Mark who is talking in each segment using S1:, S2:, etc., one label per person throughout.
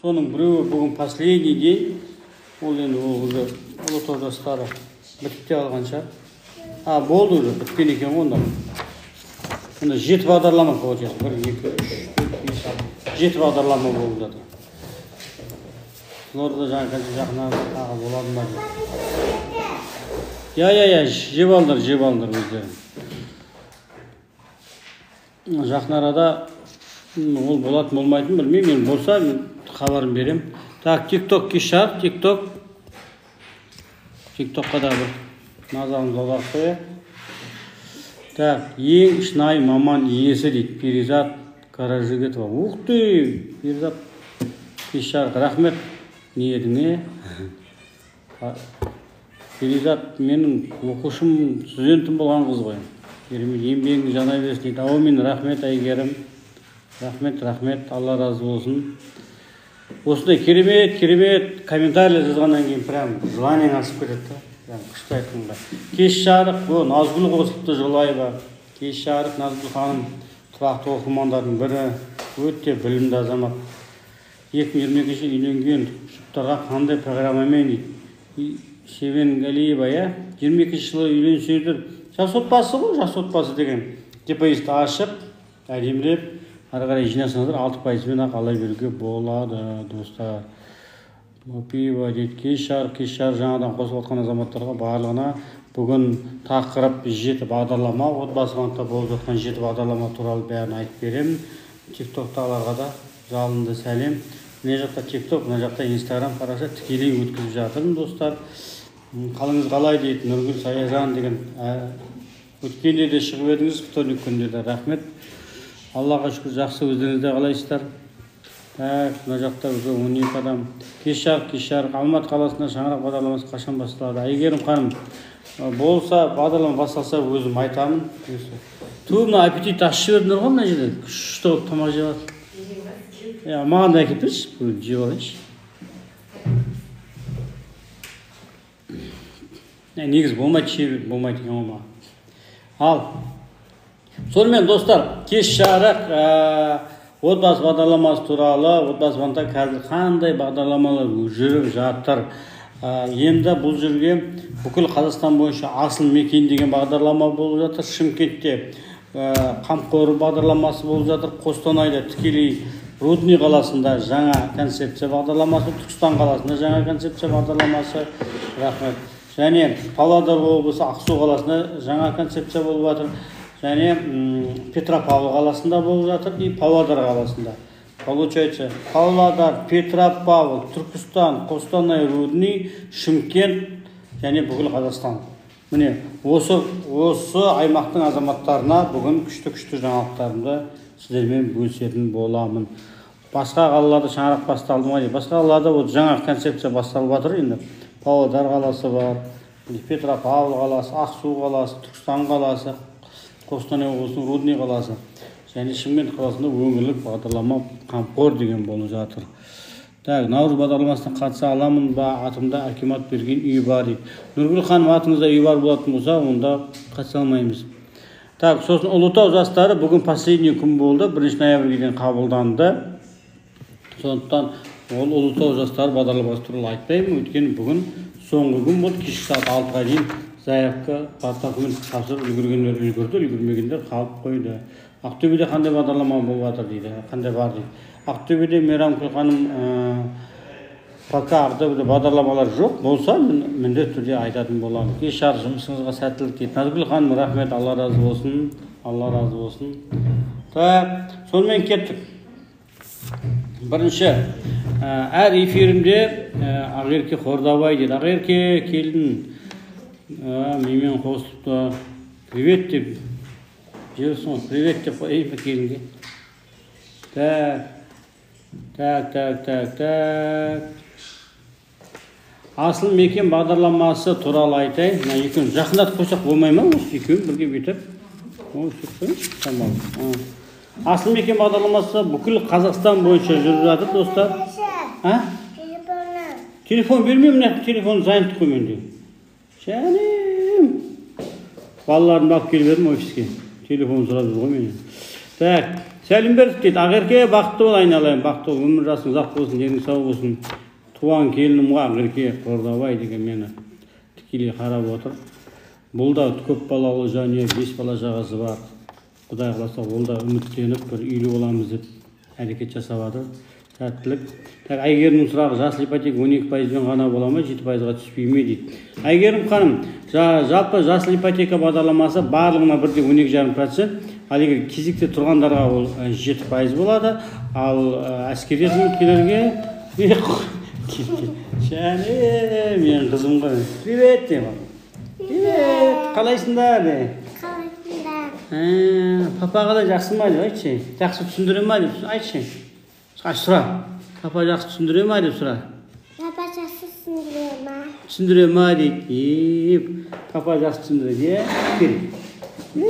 S1: Соның біреуі бүгін последний день. Ол енді ол уже Ұлытау жастары бітіп те қалған шығар. А, болды уже, біткен екен ғой онда. Онда 7 бағдарлама получается. 1, 2, 3, 4, 5, 6. 7 бағдарлама болып жатыр. Қызылордада жаңа концерт жақын арада тағы болады ма деп. Я, жеп алыңдар, жеп алыңдар өздерің. Жақын арада ол болатын болмайтынын білмеймін, мен болса мен хабарын беремін. Так, TikTok кеш жарық, TikTok. TikTokқа да бір назарымызды аударып қояйық. Так, ең шынайы маман иесі дейді Перизат Каражігітова. Ух ты, Перизат кеш жарық, рахмет ниетіңе. Перизат менің оқушым, студентім болған қыз ғой. Керемет, еңбегің жана берсін дейді. Әумин, рахмет Әйгерім. Рахмет, рахмет, Алла разы болсын. Осындай керемет, керемет комментарий жазғаннан кейін прям желаниең асып кетеді да. Прям күшті айтқанға. Кеш жарық, о, Назгүл қосылыпты Жолаева. Кеш жарық, Назгүл ханым тұрақты оқырмандардың бірі, өте білімді азамат. 2022 жылы үйленген жұптарға қандай программамен дейді. Шебенгалиева, иә? 22 жылы үйленсеңдер, жас отбасы ғой, жас отбасы деген депозит ашып, әдемілеп, ары қарай жинасаңыздар, 6%-мен ақ ала беруге болады, достар. Мопиева дейді, кеш жарық, кеш жарық жаңадан қосылып жатқан азаматтарға барлығына бүгін тақырып 7 бағдарлама, отбасы банкта болып жатқан 7 бағдарлама туралы бәрін айтып беремін. TikToktағыларға да жалынды сәлем. Мына жақта TikTok, мына жақта Instagram парақша тікелей өткізіп жатырмын, достар. Қалыңыз қалай дейді Нұргүл Саяжан деген. Өткенде де шығып едіңіз, вторник күнде де, рахмет. Аллаға шүкір, жақсы, өздеріңіз де қалайсыздар? Так, мына жақта уже 12 адам. Кеш жарық, кеш жарық. Алматы қаласында шаңырақ бағдарламасы қашан басталады? Әйгерім ханым, болса, бағдарлама басталса өзім айтамын. Ту, мына аппетит ашып жібердіңдер ғой мына жерде. Күшті болып тамақ жеп жатыр. Иә, маған да әкеліп берші, бүгін жеп алайыншы. Негізі болмайды, жеп болмайды екен ғой маған. Ал, сонымен достар, кеш жарық, отбасы бағдарламасы туралы, отбасы банкта қазір қандай бағдарламалар жүріп жатыр. Енді бұл жерге бүкіл Қазақстан бойынша Асыл мекен деген бағдарлама болып жатыр. Шымкентте қамқор бағдарламасы болып жатыр. Қостанайда тікелей Рудный қаласында жаңа концепция бағдарламасы, Түркістан қаласында жаңа концепция бағдарламасы. Рахмет. Және Павлодар облысы Ақсу қаласында жаңа концепция болып жатыр. Және Петропавл қаласында болып жатыр и Павлодар қаласында. Получается, Павлодар, Петропавл, Түркістан, Қостанай, Рудный, Шымкент және бүкіл Қазақстан. Міне, осы аймақтың азаматтарына бүгін күшті-күшті жаңалықтарымды сіздермен бөлісетін боламын. Басқа қалаларда шаңырақ басталды ма дейді. Басқа қалаларда вот жаңа концепция басталып жатыр енді. Павлодар қаласы бар, Петропавл қаласы, Ақсу қаласы, Түркістан қаласы, Қостанай облысының Рудный қаласы және Шымкент қаласында өңірлік бағдарлама қамқор деген болып жатыр. Так, Наурыз бағдарламасына қатыса аламын ба? Атымда акимат берген үй бар дейді. Нұргүл ханым, атыңызда үй бар болатын болса, онда қатыса алмаймыз. Так, сосын Ұлытау жастары бүгін последний күн болды, 1 ноябрьге дейін қабылданды. Сондықтан ол Ұлытау жастары бағдарламасы туралы айтпаймын, өйткені бүгін соңғы күн болды, кешкі сағат 6-ға дейін заявка, документ тапсырып үлгергендер үлгерді, үлгермегендер қалып қойды. Ақтөбеде қандай бағдарлама болып жатыр дейді, қандай бар дейді. Ақтөбеде Мейрамкүл ханым, пока Ақтөбеде бағдарламалар жоқ, болса міндетті түрде айтатын боламын. Кеш жарық, жұмысыңызға сәттілік дейді. Назгүл ханым, рахмет, Алла разы болсын, Алла разы болсын. Так, сонымен кеттік. Бірінші, әр эфирімде Ақерке Қордабай дейді. Ақерке, келдің, менімен қосылыпты. Привет деп жіберсің ғой, привет деп қояйын ба келінге? Так, так, так, так, так. Асыл мекен бағдарламасы туралы айтайын. Мына екеуін жақындатып қойсақ болмай ма? Осы екеуін бірге бүйтіп. Ой, сөйтіп қояйыншы, шамалы. Асыл мекен бағдарламасы бүкіл Қазақстан бойынша жүріп жатыр, достар. А? Телефон бермеймін, мына телефон занят қой менде. Жаным. Балаларымды алып келіп едім офиске. Телефон сұрап жүр ғой менен. Так, Сәлімберов дейді: «Ақерке, бақытты бол, айналайын, бақытты бол, өмір жасың ұзақ болсын, денің сау болсын». Туған келінім ғой, Ақерке Қордабай деген, мені тікелей қарап отыр. Бұл да көп балалы жанұя, бес бала шағасы бар. Құдай қаласа, ол да үміттеніп, бір үйлі боламыз деп әрекет жасап жатыр. Сәттілік. Так, Әйгерімнің сұрағы: «Жасыл ипотека 12 пайызбен ғана бола ма, 7 пайызға түспей ме?» – дейді. Әйгерім ханым, жалпы жасыл ипотека бағдарламасы барлығына бірдей 12,5%. Ал егер кезекте тұрғандарға ол 7% болады. Ал әскери қызметкерлерге. Және менің қызым ғой, привет деп, привет, қалайсыңдар де.
S2: Қалайсыңдар?
S1: Ә, папа қалай, жақсы ма деп айтшы. Жақсы түсіндіре ма деп айтшы. Сұра, папа жақсы түсіндіре ма деп сұра.
S2: Папа жақсы түсіндіре ма?
S1: Түсіндіре ма дейді. Е, папа жақсы түсіндіреді, иә. Кел. Е,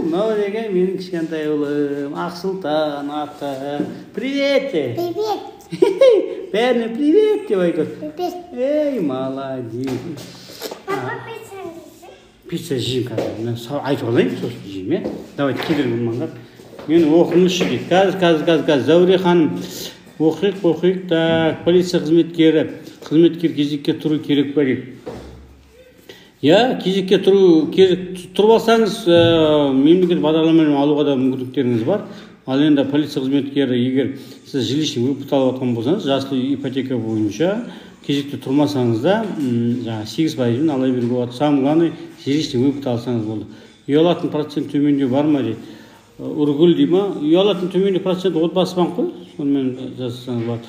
S1: мынау деген менің кішкентай ұлым Ақсұлтан аты. Привет де.
S2: Привет.
S1: Бәріне привет деп айтады.
S2: Привет.
S1: Ей, молодец.
S2: Папа, пицца жейсің?
S1: Пицца жеймін қазір. Мен айтып алайын, сосын жеймін, иә. Давайте, кедергі болмаңдар. Мені оқыңызшы дейді. Қазір, қазір, қазір, қазір, Зәуре ханым, оқиық, оқиық. Так, полиция қызметкері, қызметкер кезекке тұру керек па дейді. Иә, кезекке тұру керек. Тұрып алсаңыз, мемлекет бағдарламамен алуға да мүмкіндіктеріңіз бар. Ал енді полиция қызметкері, егер сіз жилищный выплата алып жатқан болсаңыз, жасыл ипотека бойынша кезекте тұрмасаңыз да, жаңағы 8 пайызбен ала беруге болады. Самое главное, жилищный выплата алсаңыз болды. Үй алатын процент төмендеу бар ма дейді. Үргүл дей ма? Үй алатын төмендеу процент Отбасы банк қой, сонымен жасасаңыз болады.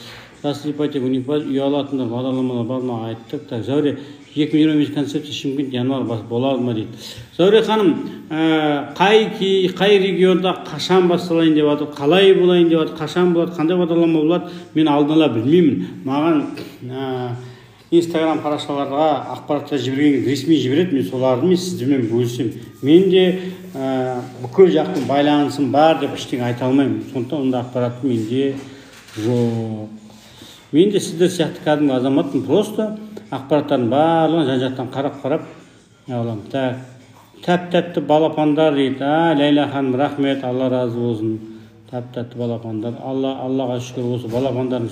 S1: Жасыл ипотека 12%, үй алатындар бағдарламалар бар ма, айттық. Так, Зәуре, 2025 концепция Шымкент январь болады ма дейді. Зәуре ханым, қай регионда қашан басталайын деп жатыр, қалай болайын деп жатыр, қашан болады, қандай бағдарлама болады, мен алдын ала білмеймін. Маған Инстаграм парақшаларға ақпараттар жіберген, ресми жібереді, мен соларды мен сіздермен бөлісемін. Мен де бүкіл жақтың байланысым бар деп ештеңе айта алмаймын, сондықтан ондай ақпарат менде жоқ. Мен де сіздер сияқты кәдімгі азаматпын, просто ақпараттардың барлығын жан жақтан қарап қарап аламын. Так, тәп тәтті балапандар дейді. А, Ләйлә ханым, рахмет, Алла разы болсын. Тәп тәтті балапандар, Алла, Аллаға шүкір, осы балапандардың.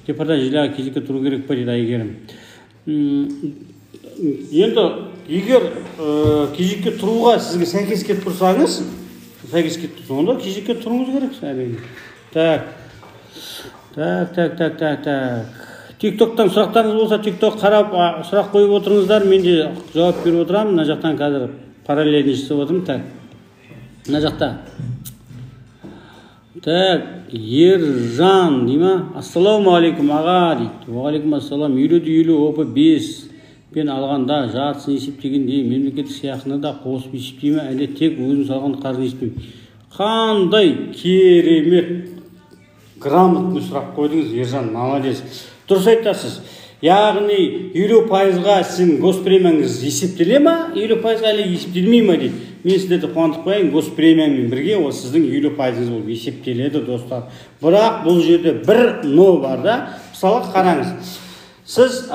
S1: Департамент жилья ға кезекке тұру керек па дейді Әйгерім. Енді егер кезекке тұруға сізге сәйкес келіп тұрсаңыз, сәйкес келіп тұрса, онда кезекке тұруыңыз керек, әрине. Так, так, так, так, так, так. Тик Токтан сұрақтарыңыз болса, Тик Ток қарап, сұрақ қойып отырыңыздар, мен де жауап беріп отырамын. Мына жақтан қазір параллельно жасап отырмын. Так, мына жақта. Так, Ержан дей ма? «Ассалаумағалейкум, аға», – дейді. Уағалейкум ассалам. 50 де 50 ОП 5 пен алғанда жартысын есептегенде, мемлекеттік сыйақыны да қосып есептей ме, әлде тек өзім салған қаржыны есептей ме? Қандай керемет, грамотный сұрақ қойдыңыз, Ержан, молодец. Дұрыс айтасыз. Яғни 50 пайызға сіздің госпремияңыз есептеле ма, 50 пайызға, әлі есептелмей ма дейді. Мен сіздерді қуантып қояйын, госпремиямен бірге ол сіздің 50 пайызыңыз болып есептеледі, достар. Бірақ бұл жерде бір но бар да. Мысалы, қараңыз, сіз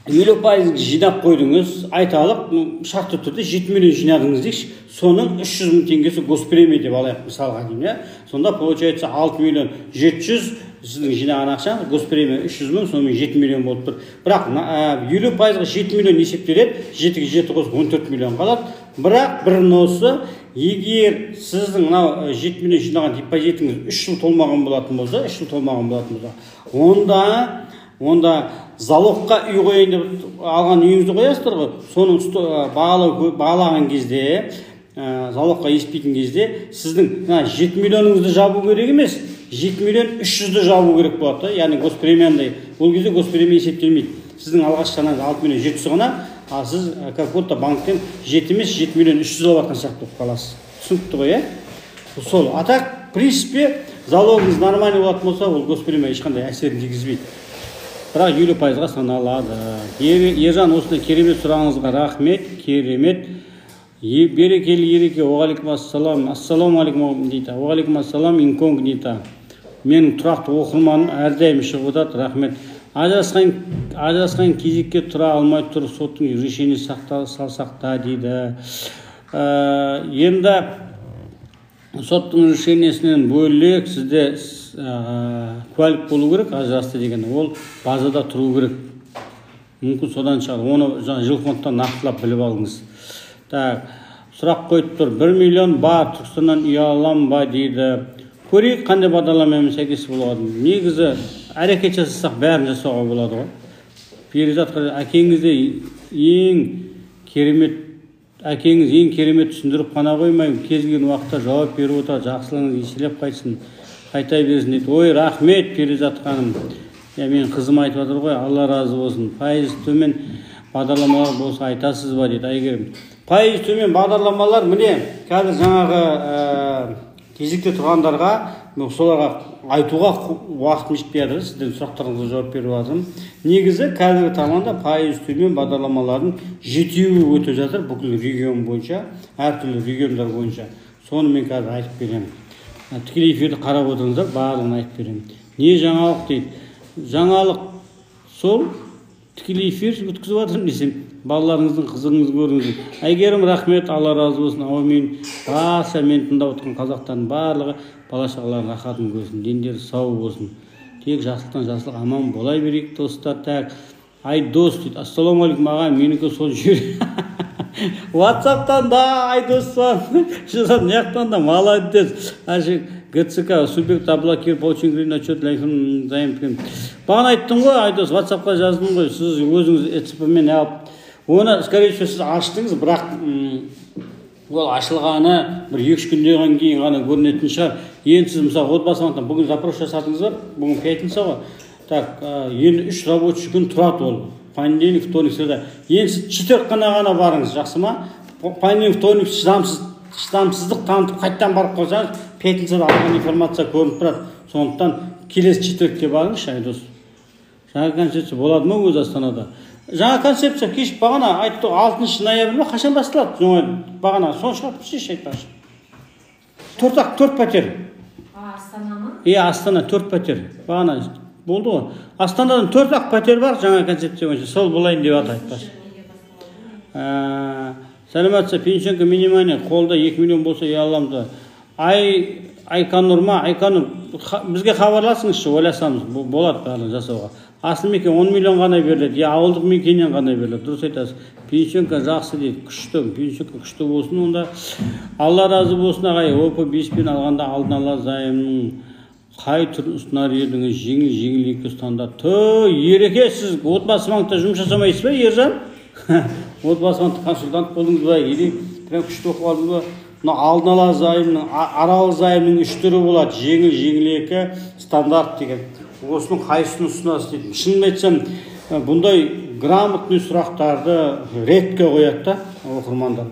S1: 50 пайызыңызды жинап қойдыңыз, айталық, ну, шартты түрде 7 миллион жинадыңыз дейікші, соның 300 мың теңгесі госпремия деп алайық, мысалға деймін, иә. Сонда получается 6 миллион 700 сіздің жинаған ақшаңыз, госпремия 300 мың, сонымен 7 миллион болып тұр. Бірақ 50 пайызға 7 миллион есептеледі, жетіге жеті қосып, 14 миллион қалады. Бірақ бір но сы: егер сіздің мынау 7 миллион жинаған депозитіңіз 3 жыл толмаған болатын болса, 3 жыл толмаған болатын болса, онда залогқа үй қояйын деп алған үйіңізді қоясыздар ғой, соның бағалау, бағалаған кезде, залогқа есептейтін кезде сіздің мына 7 миллионыңызды жабу керек емес, 7 миллион 300-ді жабу керек болады да. Яғни госпремияны, ол кезде госпремия есептелмейді. Сіздің алғашқы санаңыз 6 миллион 700 ғана, ал сіз как будто банктен жеті емес, 7 миллион 300 алып жатқан сияқты болып қаласыз. Түсінікті ғой, иә? Сол. А так, в принципе, залогыңыз нормальный болатын болса, ол госпремия ешқандай әсерін тигізбейді, бірақ 50 пайызға саналады. Ержан, осындай керемет сұрағыңызға рахмет, керемет. Берекелі Ереке, уағалейкум ассалам. Ассалаумағалейкум дейді. Уағалейкум ассалам, инкогнито. Менің тұрақты оқырманым, әрдайым шығып отырады, рахмет. Ажырасқан кезекке тұра алмай тұр, соттың решение сақта, салсақ та дейді. Енді Соттың решениесінен бөлек сізде куәлік болу керек, ажырасты деген, ол базада тұру керек. Мүмкін, содан шығар. Оны жаңа жилфондтан нақтылап біліп алыңыз. Так, сұрақ қойып тұр: 1 миллион бар, Түркістаннан үй алам ба дейді. Көрейік, қандай бағдарламамен сәйкес болады. Негізі әрекет жасасақ, бәрін жасауға болады ғой. Перизат, әкеңіз де ең керемет, әкеңіз ең керемет, түсіндіріп қана қоймай, кез келген уақытта жауап беріп отырады. Жақсылығыңыз еселеп қайтсын, қайта берсін дейді. Ой, рахмет, Перизат ханым. Иә, менің қызым айтып жатыр ғой, Алла разы болсын. Пайыз төмен бағдарламалар болса, айтасыз ба дейді Әйгерім. Пайыз төмен бағдарламалар, міне, қазір жаңағы кезекте тұрғандарға, мен соларға айтуға уақытым жетпей жатыр, сіздердің сұрақтарыңызға жауап беріп жатырмын. Негізі қазіргі таңда пайыз төмен бағдарламалардың жетеуі өтіп жатыр бүкіл регион бойынша, әртүрлі региондар бойынша. Соны мен қазір айтып беремін. Тікелей эфирді қарап отырыңыздар, барлығын айтып беремін. Не жаңалық дейді. Жаңалық сол, тікелей эфир өткізіп жатырмын десем, балаларыңыздың қызығыңызды көріңіз. Әйгерім, рахмет, Алла разы болсын, әумин. Барша мені тыңдап отырған қазақтардың барлығы бала шағаларының рахатын көрсін, дендері сау болсын, тек жақсылықтан жақсылық, аман бола берейік, достар. Так, Айдос дейді: «Ассалаумағалейкум, аға, менікі сол жер». Ватсаптан да Айдос жазады, мына жақтан да. Молодец. ГЦК субъект заблокировал получение на счет для займ. Бағана айттым ғой, Айдос, ватсапқа жаздым ғой. Сіз өзіңіз ЭЦП мен алып, оны, скорее всего, сіз аштыңыз, бірақ ол ашылғаны бір екі үш күннен кейін ғана көрінетін шығар. Енді сіз, мысалы, Отбасы банктан бүгін запрос жасадыңыз ба? Бүгін пятница ғой. Так, енді 3 рабочий күн тұрады ол: понедельник, вторник, среда. Енді сіз четверг қана ғана барыңыз, жақсы ма? Понедельник, вторник шыдамсыздық танытып, қайтадан барып қалсаңыз, пятницада алған информация көрініп тұрады. Сондықтан келесі четвергте барыңызшы. Айдос, жаңа концепция болады ма өзі Астанада? Жаңа концепция кеш бағана айтты, 6 ноябрь ма, қашан басталады жаңа? Бағана соны шығарып берсейші, айтпақшы. Төрт ақ, төрт пәтер.
S3: Астана ма?
S1: Иә, Астана, төрт пәтер. Бағана болды ғой, Астанадан төрт ақ пәтер бар жаңа концепция бойынша, сол болайын деп жатыр, айтпақшы.
S3: Неге басталады?
S1: Сәлеметсіз, пенсионка минимальный, қолда 2 миллион болса, үй аламыз. Айканұр ма? Айканұр, бізге хабарласыңызшы, ойласамыз, болады барлығын жасауға. Асыл мекен, 10 миллион ғана беріледі, иә, ауылдық мекеннен ғана беріледі, дұрыс айтасыз. Пенсионка жақсы дейді, күшті, пенсионка күшті болсын онда. Алла разы болсын, ағай. ОП 5-пен алғанда алдын ала займның қай түрін ұсынар едіңіз? Жеңіл, жеңіл екі, стандарт. Тө, Ереке, сіз Отбасы банкта жұмыс жасамайсыз ба? Ержан, Отбасы банкта консультант болдыңыз ба или прям күшті оқып алдыңыз ба? Мына алдын ала займның, арал займның үш түрі болады: жеңіл, жеңіл екі, стандарт деген. Осының қайсысын ұсынасыз дейді. Шынымды айтсам, бұндай грамотный сұрақтарды редко қояды да оқырмандар.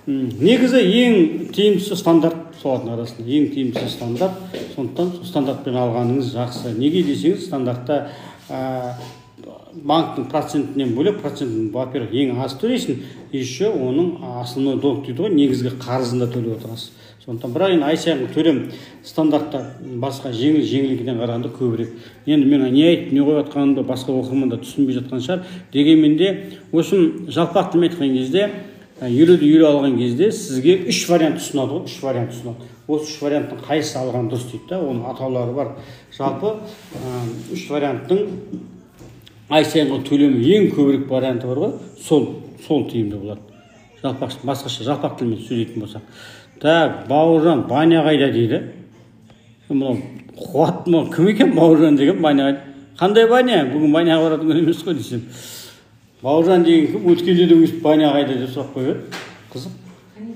S1: Негізі ең тиімдісі стандарт, солардың арасында ең тиімдісі стандарт. Сондықтан сол стандартпен алғаныңыз жақсы. Неге десеңіз, стандартта банктің процентінен бөлек, процентін, во первых, ең аз төлейсің, еще оның основной долг дейді ғой, негізгі қарызын да төлеп отырасыз. Сондықтан, бірақ енді ай сайынғы төлем стандартта басқа жеңіл, жеңілдігінен қарағанда көбірек. Енді мен не айтып, не қойып жатқанымды басқа оқырман да түсінбей жатқан шығар. Дегенмен де, в общем, жалпақ тілмен айтқан кезде, елуде елу алған кезде сізге үш вариант ұсынады ғой, үш вариант ұсынады. Осы үш варианттың қайсысы алған дұрыс дейді да, оның атаулары бар. Жалпы үш варианттың ай сайынғы төлемі ең көбірек варианты бар ғой, сол тиімді болады, жалпақ, басқаша жалпақ тілмен сөйлейтін болсақ. Так, Бауыржан, баня қайда дейді. Мынау Қуат, мынау кім екен? Бауыржан деген, баня қайда? Қандай баня? Бүгін баняға баратын күн емес қой десем. Бауыржан деген кім? Өткенде де өйстіп баня қайда деп сұрақ қойып еді. Қызық,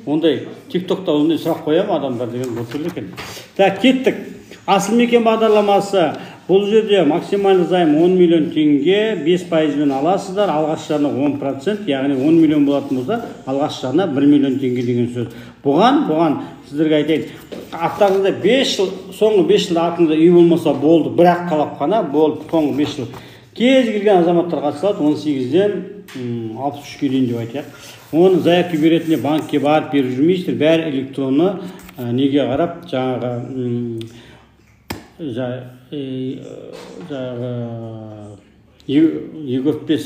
S1: ондай тик токта ондай сұрақ қоя ма адамдар деген біртүрлі екен. Так, кеттік. Асыл мекен бағдарламасы. Бұл жерде максимальный займ 10 миллион теңге, 5 пайызбен аласыздар. Алғашқы жарна 10%, яғни 10 миллион болатын болса, алғашқы жарна 1 миллион теңге деген сөз. Бұған сіздерге айтайын, аттарыңызда 5 жыл, соңғы 5 жылда атыңызда үй болмаса болды, бірақ талап қана болды. Соңғы 5 жыл. Кез келген азаматтар қатыса алады, 18-ден 63-ке дейін деп айтайық. Оны заявка беретінде банкке барып беріп жүрмейсіздер, бәрі электронды, неге қарап, жаңағы жаңағы егов бес.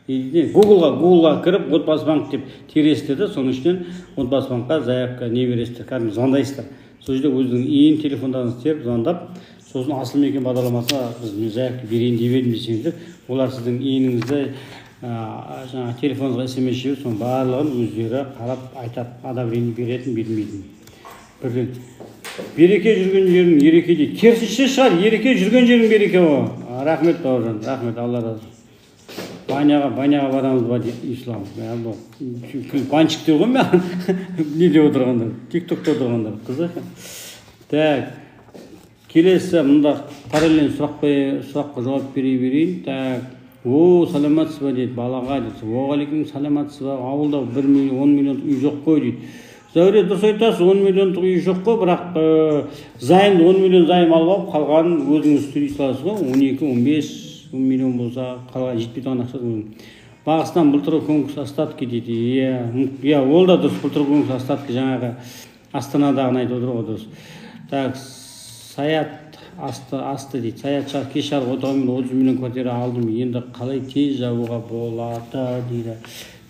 S1: Гуглға кіріп Отбасы банк деп тересіздер де, соның ішінен Отбасы банкқа заявка не бересіздер, кәдімгі звондайсыздар. Сол жерде өзінің ИИН, телефондарыңызды теріп, звондап, сосын «Асыл мекен бағдарламасына біз мен заявка берейін деп едім» десеңіздер, олар сіздің ИИНіңізді, жаңағы телефоныңызға СМС жіберіп, соның барлығын өздері қарап айтады, одобрение беретін, бермейтін. Бірден береке жүрген жерің ереке дейді. Керісінше шығар, ереке жүрген жерің береке ғой. Рахмет, Бауыржан, рахмет, Алла разы болсын. Баняға барамыз ба дейді Ислам. Бұл банщиктер ғой, маған не деп отырғандар, Тик Токта отырғандар, қызық. Так, келесі мында параллельно сұраққа жауап бере берейін. Так, о, саламатсыз ба дейді балаға дейді. Уағалейкум, саламатсыз ба? Ауылда 1 миллион, 10 миллион үй жоқ қой дейді. Зәуре, дұрыс айтасыз, 10 миллиондық үй жоқ қой, бірақ займды, 10 миллион займ алып алып, қалғанын өзіңіз төлей саласыз ғой. 12, 15 миллион болса, қалған жетпей тұрған ақша. Бағыстан былтырғы конкурс остатки дейді. Иә, ол да дұрыс, былтырғы конкурс остатки, жаңағы Астанадағыны айтып отыр ғой, дұрыс. Так, Саят асты дейді. Саят, кеш жарық отырғанмен 30 миллион квартира алдым, енді қалай тез жабуға болады дейді.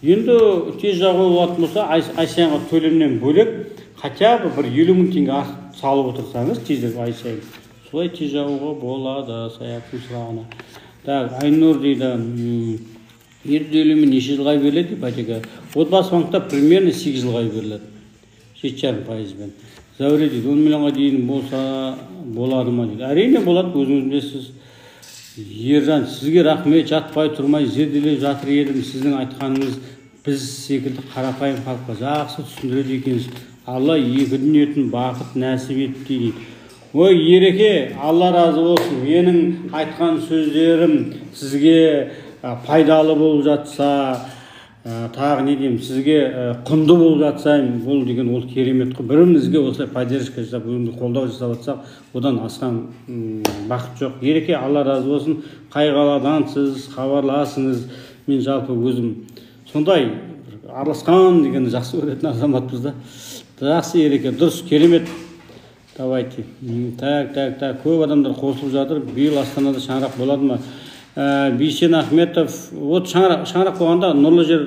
S1: Енді тез жабуға болатын болса, ай сайынғы төлемнен бөлек хотя бы бір 50 000 теңге артық салып отырсаңыз тезірек ай сайын, солай тез жабуға болады, Саяттың сұрағына. Так, Айнұр дейді, 750 мың неше жылға беріледі ипотека? Отбасы банкта примерно 8 жылға беріледі, 7,5 пайызбен. Зәуре дейді, 10 миллионға дейін болса болады ма дейді. Әрине, болады, өзіңіз білесіз. Ержан, сізге рахмет, жатпай тұрмай зерделеп жатыр едім. Сіздің айтқаныңыз біз секілді қарапайым халыққа жақсы түсіндіреді екенсіз. Алла екі дүниетін бақыт нәсіп етті дейді. Ой, Ереке, Алла разы болсын. Менің айтқан сөздерім сізге пайдалы болып жатса, тағы не деймін, сізге құнды болып жатса, бұл деген ол керемет қой. Бірімізге осылай поддержка жасап, өзімізді қолдау жасап жатсақ, одан асқан бақыт жоқ. Ереке, Алла разы болсын. Қай қаладансыз, хабарласыңыз. Мен жалпы өзім сондай бір араласқан дегенді жақсы көретін азаматпыз да. Жақсы, Ереке, дұрыс, керемет. Давайте. Так, так, так, көп адамдар қосылып жатыр. Биыл Астанада шаңырақ болады ма? Бейсен Ахметов, вот шаңырақ болғанда, Нұрлы жер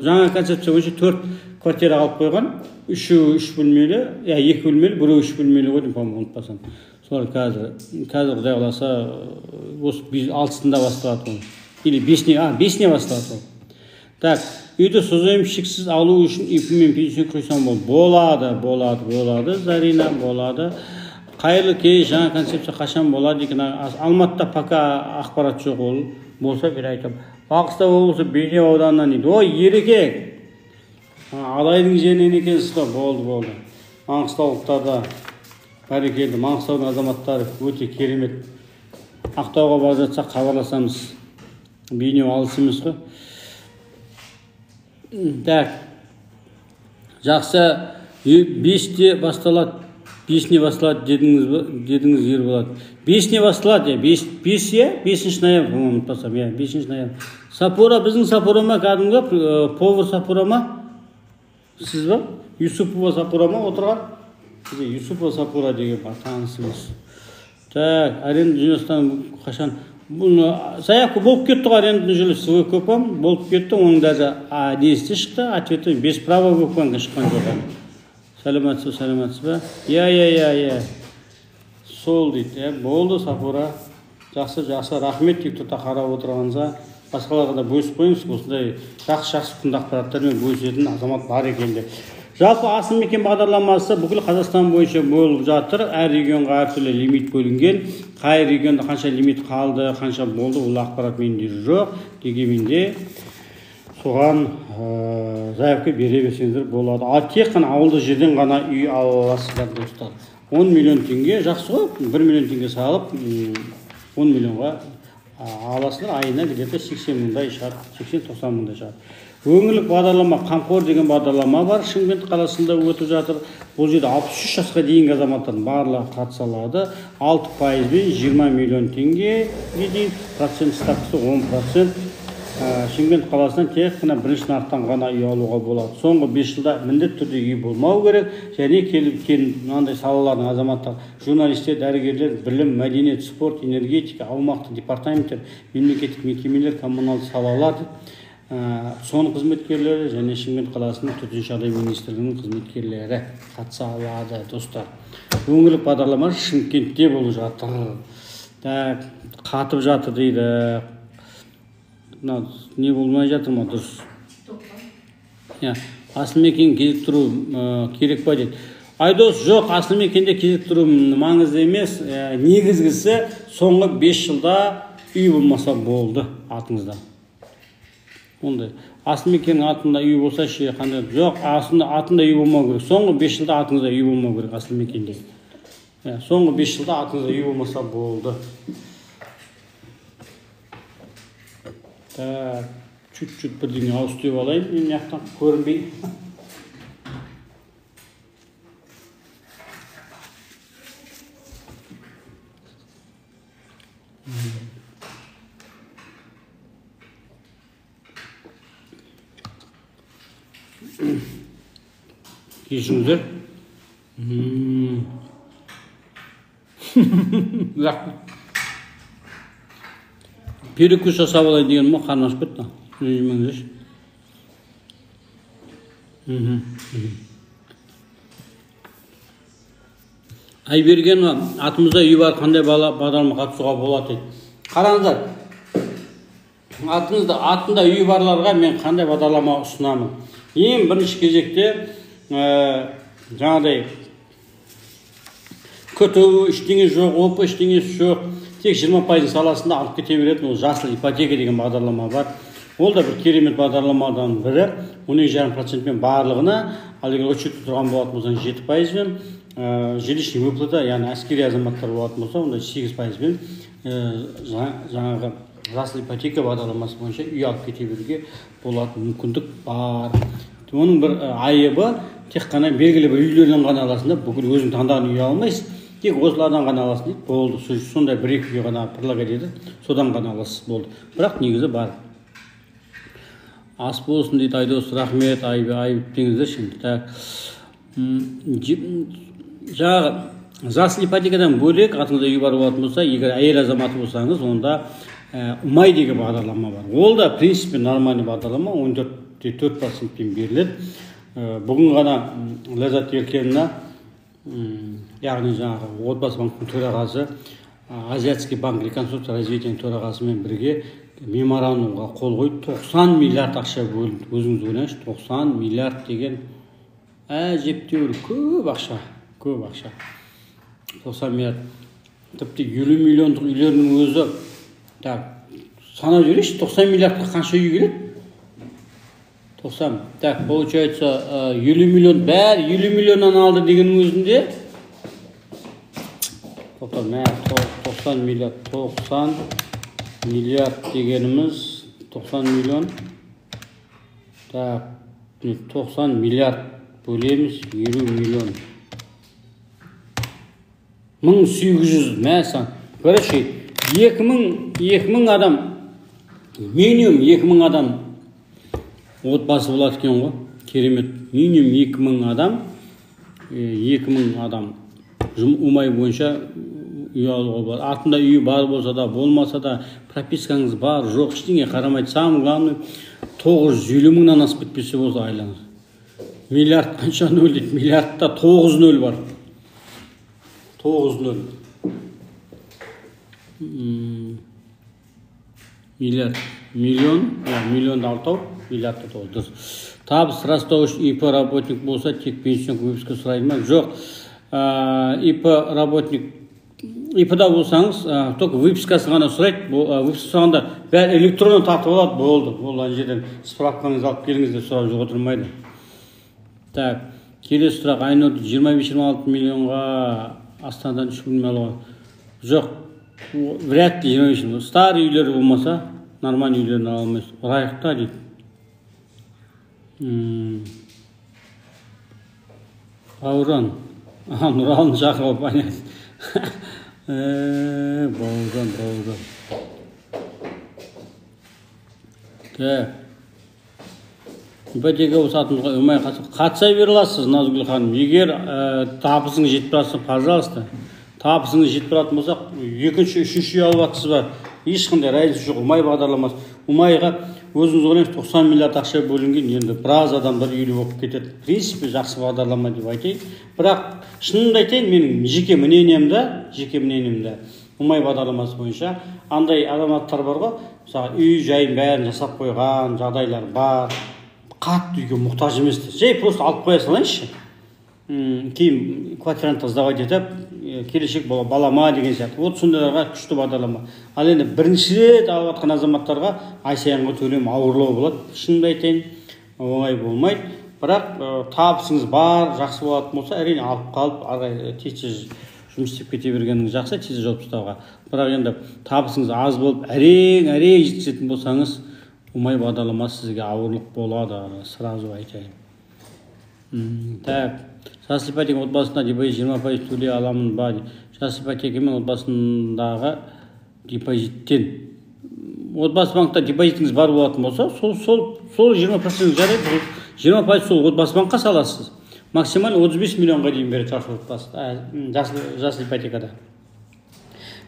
S1: жаңа концепция бойынша төрт квартира алып қойған. Үшеуі үш бөлмелі, иә, екі бөлмелі, біреуі үш бөлмелі ғой деймін, по моему, ұмытпасам. Солар қазір, құдай қаласа, осы алтысында басталады ол. Или бесіне, бесіне басталады ол. Так, үйді созаемщиксіз алу үшін ИП мен пенсия құйсам болады, болады, болады, Зарина, болады. Қайырлы кеш, жаңа концепция қашан болады екен? Алматыда пока ақпарат жоқ, ол болса бір айтамын. Маңғыстау облысы, Бейнеу ауданынан дейді. Ой, Ереке, Адайдың жерінен екенсіз ғой, болды, болды. Маңғыстаулықтар да, бәрекелді, Маңғыстаудың азаматтары өте керемет. Ақтауға бара жатсақ, хабарласамыз. Бейнеу алыс емес қой. Так, жақсы, 5-те басталады, 5-іне басталады дедіңіз бе, дедіңіз, Ерболат. 5-іне басталады, иә, бес, бес, иә, 5 ноябрь, по-моему, ұмытпасам, иә, 5 ноябрь. Сапура, біздің Сапура ма, кәдімгі повар Сапура ма? Сіз ба? Юсупова Сапура ма отырған? Бізде Юсупова Сапура деген бар, танысымыз. Так, аренда жинастан қашан? Бұны заявка болып кетті ғой, арендный жилье с выкупом болып кетті, оның даже несі де шықты, ответі, без права выкупа шыққан жоқ әлі. Сәлеметсіз бе, сәлеметсіз бе? Иә, иә, иә, иә. Сол дейді, иә, болды, Сапура. Жақсы, жақсы, рахмет Тиктокта қарап отырғаныңызға. Басқаларға да бөлісіп қойыңыз, осындай жақсы жақсы құнды ақпараттармен бөлісетін азамат бар екен деп. Жалпы Асыл мекен бағдарламасы бүкіл Қазақстан бойынша болып жатыр. Әр регионға әртүрлі лимит бөлінген. Қай регионда қанша лимит қалды, қанша болды, ол ақпарат менде жоқ. Дегенмен де соған заявка бере берсеңіздер болады. Ал тек қана ауылды жерден ғана үй ала аласыздар, достар. 10 миллион теңге жақсы ғой, 1 миллион теңге салып, 10 миллионға аласыздар, айына где-то 80 мыңдай шығады, 80-90 мыңдай шығады. Өңірлік бағдарлама «Қамқор» деген бағдарлама бар, Шымкент қаласында өтіп жатыр. Бұл жерде 63 жасқа дейінгі азаматтардың барлығы қатыса алады. 6 пайызбен 20 миллион теңгеге дейін, процент ставкасы 10%. Шымкент қаласынан тек қана бірінші нарықтан ғана үй алуға болады. Соңғы 5 жылда міндетті түрде үй болмау керек. Және келіп мынандай салалардың азаматтары, журналистер, дәрігерлер, білім, мәдениет, спорт, энергетика, аумақтық департаменттер, мемлекеттік мекемелер, коммуналдық салалар, ЦОН қызметкерлері және Шымкент қаласының төтенше жағдай министрлігінің қызметкерлері қатыса алады, достар. Өңірлік бағдарлама Шымкентте болып жатыр. Так, қатып жатыр дейді. Мына не болмай жатыр ма, дұрыс? Иә, Асылмекен кезік тұру керек па дейді. Айдос, жоқ, Асылмекенде кезік тұру маңызды емес. Негізгісі соңғы 5 жылда үй болмаса болды атыңызда. Ондай. Асылмекеннің атында үй болса ше, қандай? Жоқ, атында үй болмау керек. Соңғы 5 жылда атыңызда үй болмау керек Асылмекенде. Соңғы 5 жылда атыңызда үй болмаса болды. Так, чуть-чуть бірдеңе ауыз түйіп алайын, мен мына жақтан көрінбей. Кешіріңіздер. Рахмет. Перекус жасап алайын деген ма, қарным ашып кетті. Ренжімеңіздерші. Айбергенова, атымызда үй бар, қандай бағдарлама қатысуға болады дейді. Қараңыздар, атында үй барларға мен қандай бағдарлама ұсынамын? Ең бірінші кезекте жаңағыдай КТУ ештеңе жоқ, ОП ештеңесі жоқ, тек 20% саласында алып кете беретін ол жасыл ипотека деген бағдарлама бар. Ол да бір керемет бағдарламадан бірі. 12,5%-пен барлығына, ал егер очередте тұрған болатын болсаң 7%-пен, жилищный выплата, яғни әскери азаматтар болатын болса, онда 8%-пен жаңағы жасыл ипотека бағдарламасы бойынша үй алып кете беруге болатын мүмкіндік бар. Оның бір айыбы тек қана белгілі бір үйлерден ғана аласың да, бүкіл өзің таңдаған үй алмайсың. Тек осылардан ғана аласың дейді, болды. Сондай бір екі үй ғана предлагать етеді, содан ғана аласыз, болды. Бірақ негізі бар. Ас болсын дейді Айдос, рахмет, айып деңіздерші енді. Так, жаңағы жасыл ипотекадан бөлек атыңызда үй бар болатын болса, егер әйел азаматы болсаңыз, онда Ұмай деген бағдарлама бар. Ол да в принципе нормальный бағдарлама, 14,4%-пен беріледі. Бүгін ғана Ләззат Еркеновна, яғни жаңағы Отбасы банктің төрағасы, Азиатский банк реконструкция развития төрағасымен бірге меморандумға қол қойып 90 миллиард ақша бөлінді. Өзіңіз ойлаңызшы, 90 миллиард деген әжептәуір көп ақша, көп ақша. 90 миллиард. Тіпті 50 миллиондық үйлердің өзі, так, санап жіберейікші, 90 миллиардқа қанша үй келеді? 90. Так, получается 50 миллион, бәрі 50 миллионнан алды дегеннің өзінде 90 миллиард, 90 миллиард дегеніміз 90 миллион. Так, 90 миллиард бөлеміз 50 миллион. 1800, мәсан. Короче, 2000 адам, минимум 2000 адам отбасы болады екен ғой. Керемет. Минимум 2000 адам, 2000 адам Ұмай бойынша үй алуға болады. Артында үй бар болса да, болмаса да, пропискаңыз бар, жоқ, ештеңе қарамайды. Самое главное, 950 мыңнан асып кетпесе болса айлаңыз. Миллиард қанша нөл дейді? Миллиардта 9 нөл бар. 9 нөл. Миллиард, миллион, миллионды алтау, миллиардта тоғыз. Дұрыс. Табыс растау үшін ИП работник болса, тек пенсионный выписка сұрайды ма? Жоқ. ИП работник, ИП-да болсаңыз, только выпискасын ғана сұрайды. Выписка сұрағанда бәрі электронды тартып алады, болды. Ол ана жерден справкаңызды алып келіңіз деп сұрап жоқ отырмайды. Так, келесі сұрақ. Айнұр 25-26 миллионға Астанадан 3 бөлме алуға. Жоқ, вряд ли 25. Старый үйлер болмаса, нормальный үйлерін ала алмайсыз. Ұрайықта дейді. Бауыржан. Нұралыны шақырып алып, понятно. Бауыржан, Бауыржан. Так, ипотека болса, атымызға Ұмай қатыса бере аласыз, Назгүл ханым. Егер табысыңыз жетіп жатса, пожалуйста. Табысыңыз жетіп тұратын болса, екінші, үшінші үй алып жатсыз ба, ешқандай разница жоқ. Ұмай бағдарламасы, Ұмайға, өзіңіз ойлаңыз, 90 миллиард ақша бөлінген. Енді біраз адамдар үйлі болып кетеді. В принципе, жақсы бағдарлама деп айтайын. Бірақ шынымды айтайын, менің жеке мнениемде, Ұмай бағдарламасы бойынша андай азаматтар бар ғой, мысалы, үй жайын бәрін жасап қойған жағдайлар бар, қатты үйге мұқтаж емес, жай просто алып қоя салайыншы, кейін квартирантқа сдавать етіп, келешек балама деген сияқты. Вот сондайларға күшті бағдарлама. Ал енді бірінші рет алып жатқан азаматтарға ай сайынғы төлем ауырлау болады, шынымды айтайын, оңай болмайды. Бірақ табысыңыз бар, жақсы болатын болса, әрине, алып қалып, ары қарай тез тез жұмыс істеп кете бергеніңіз жақсы, тез жауып тастауға. Бірақ енді табысыңыз аз болып, әрең әрең жеткізетін болсаңыз, Ұмай бағдарламасы сізге ауырлық болады, сразу айтайын. Так, жасыл ипотека отбасында депозит 20% төлей аламын ба? Жасыл ипотекамен отбасындағы депозиттен, Отбасы банкта депозитіңіз бар болатын болса, сол 20% жарайды. 20% сол Отбасы банкқа саласыз. Максимально 35 миллионға дейін береді жасыл отбасы, жасыл ипотекада.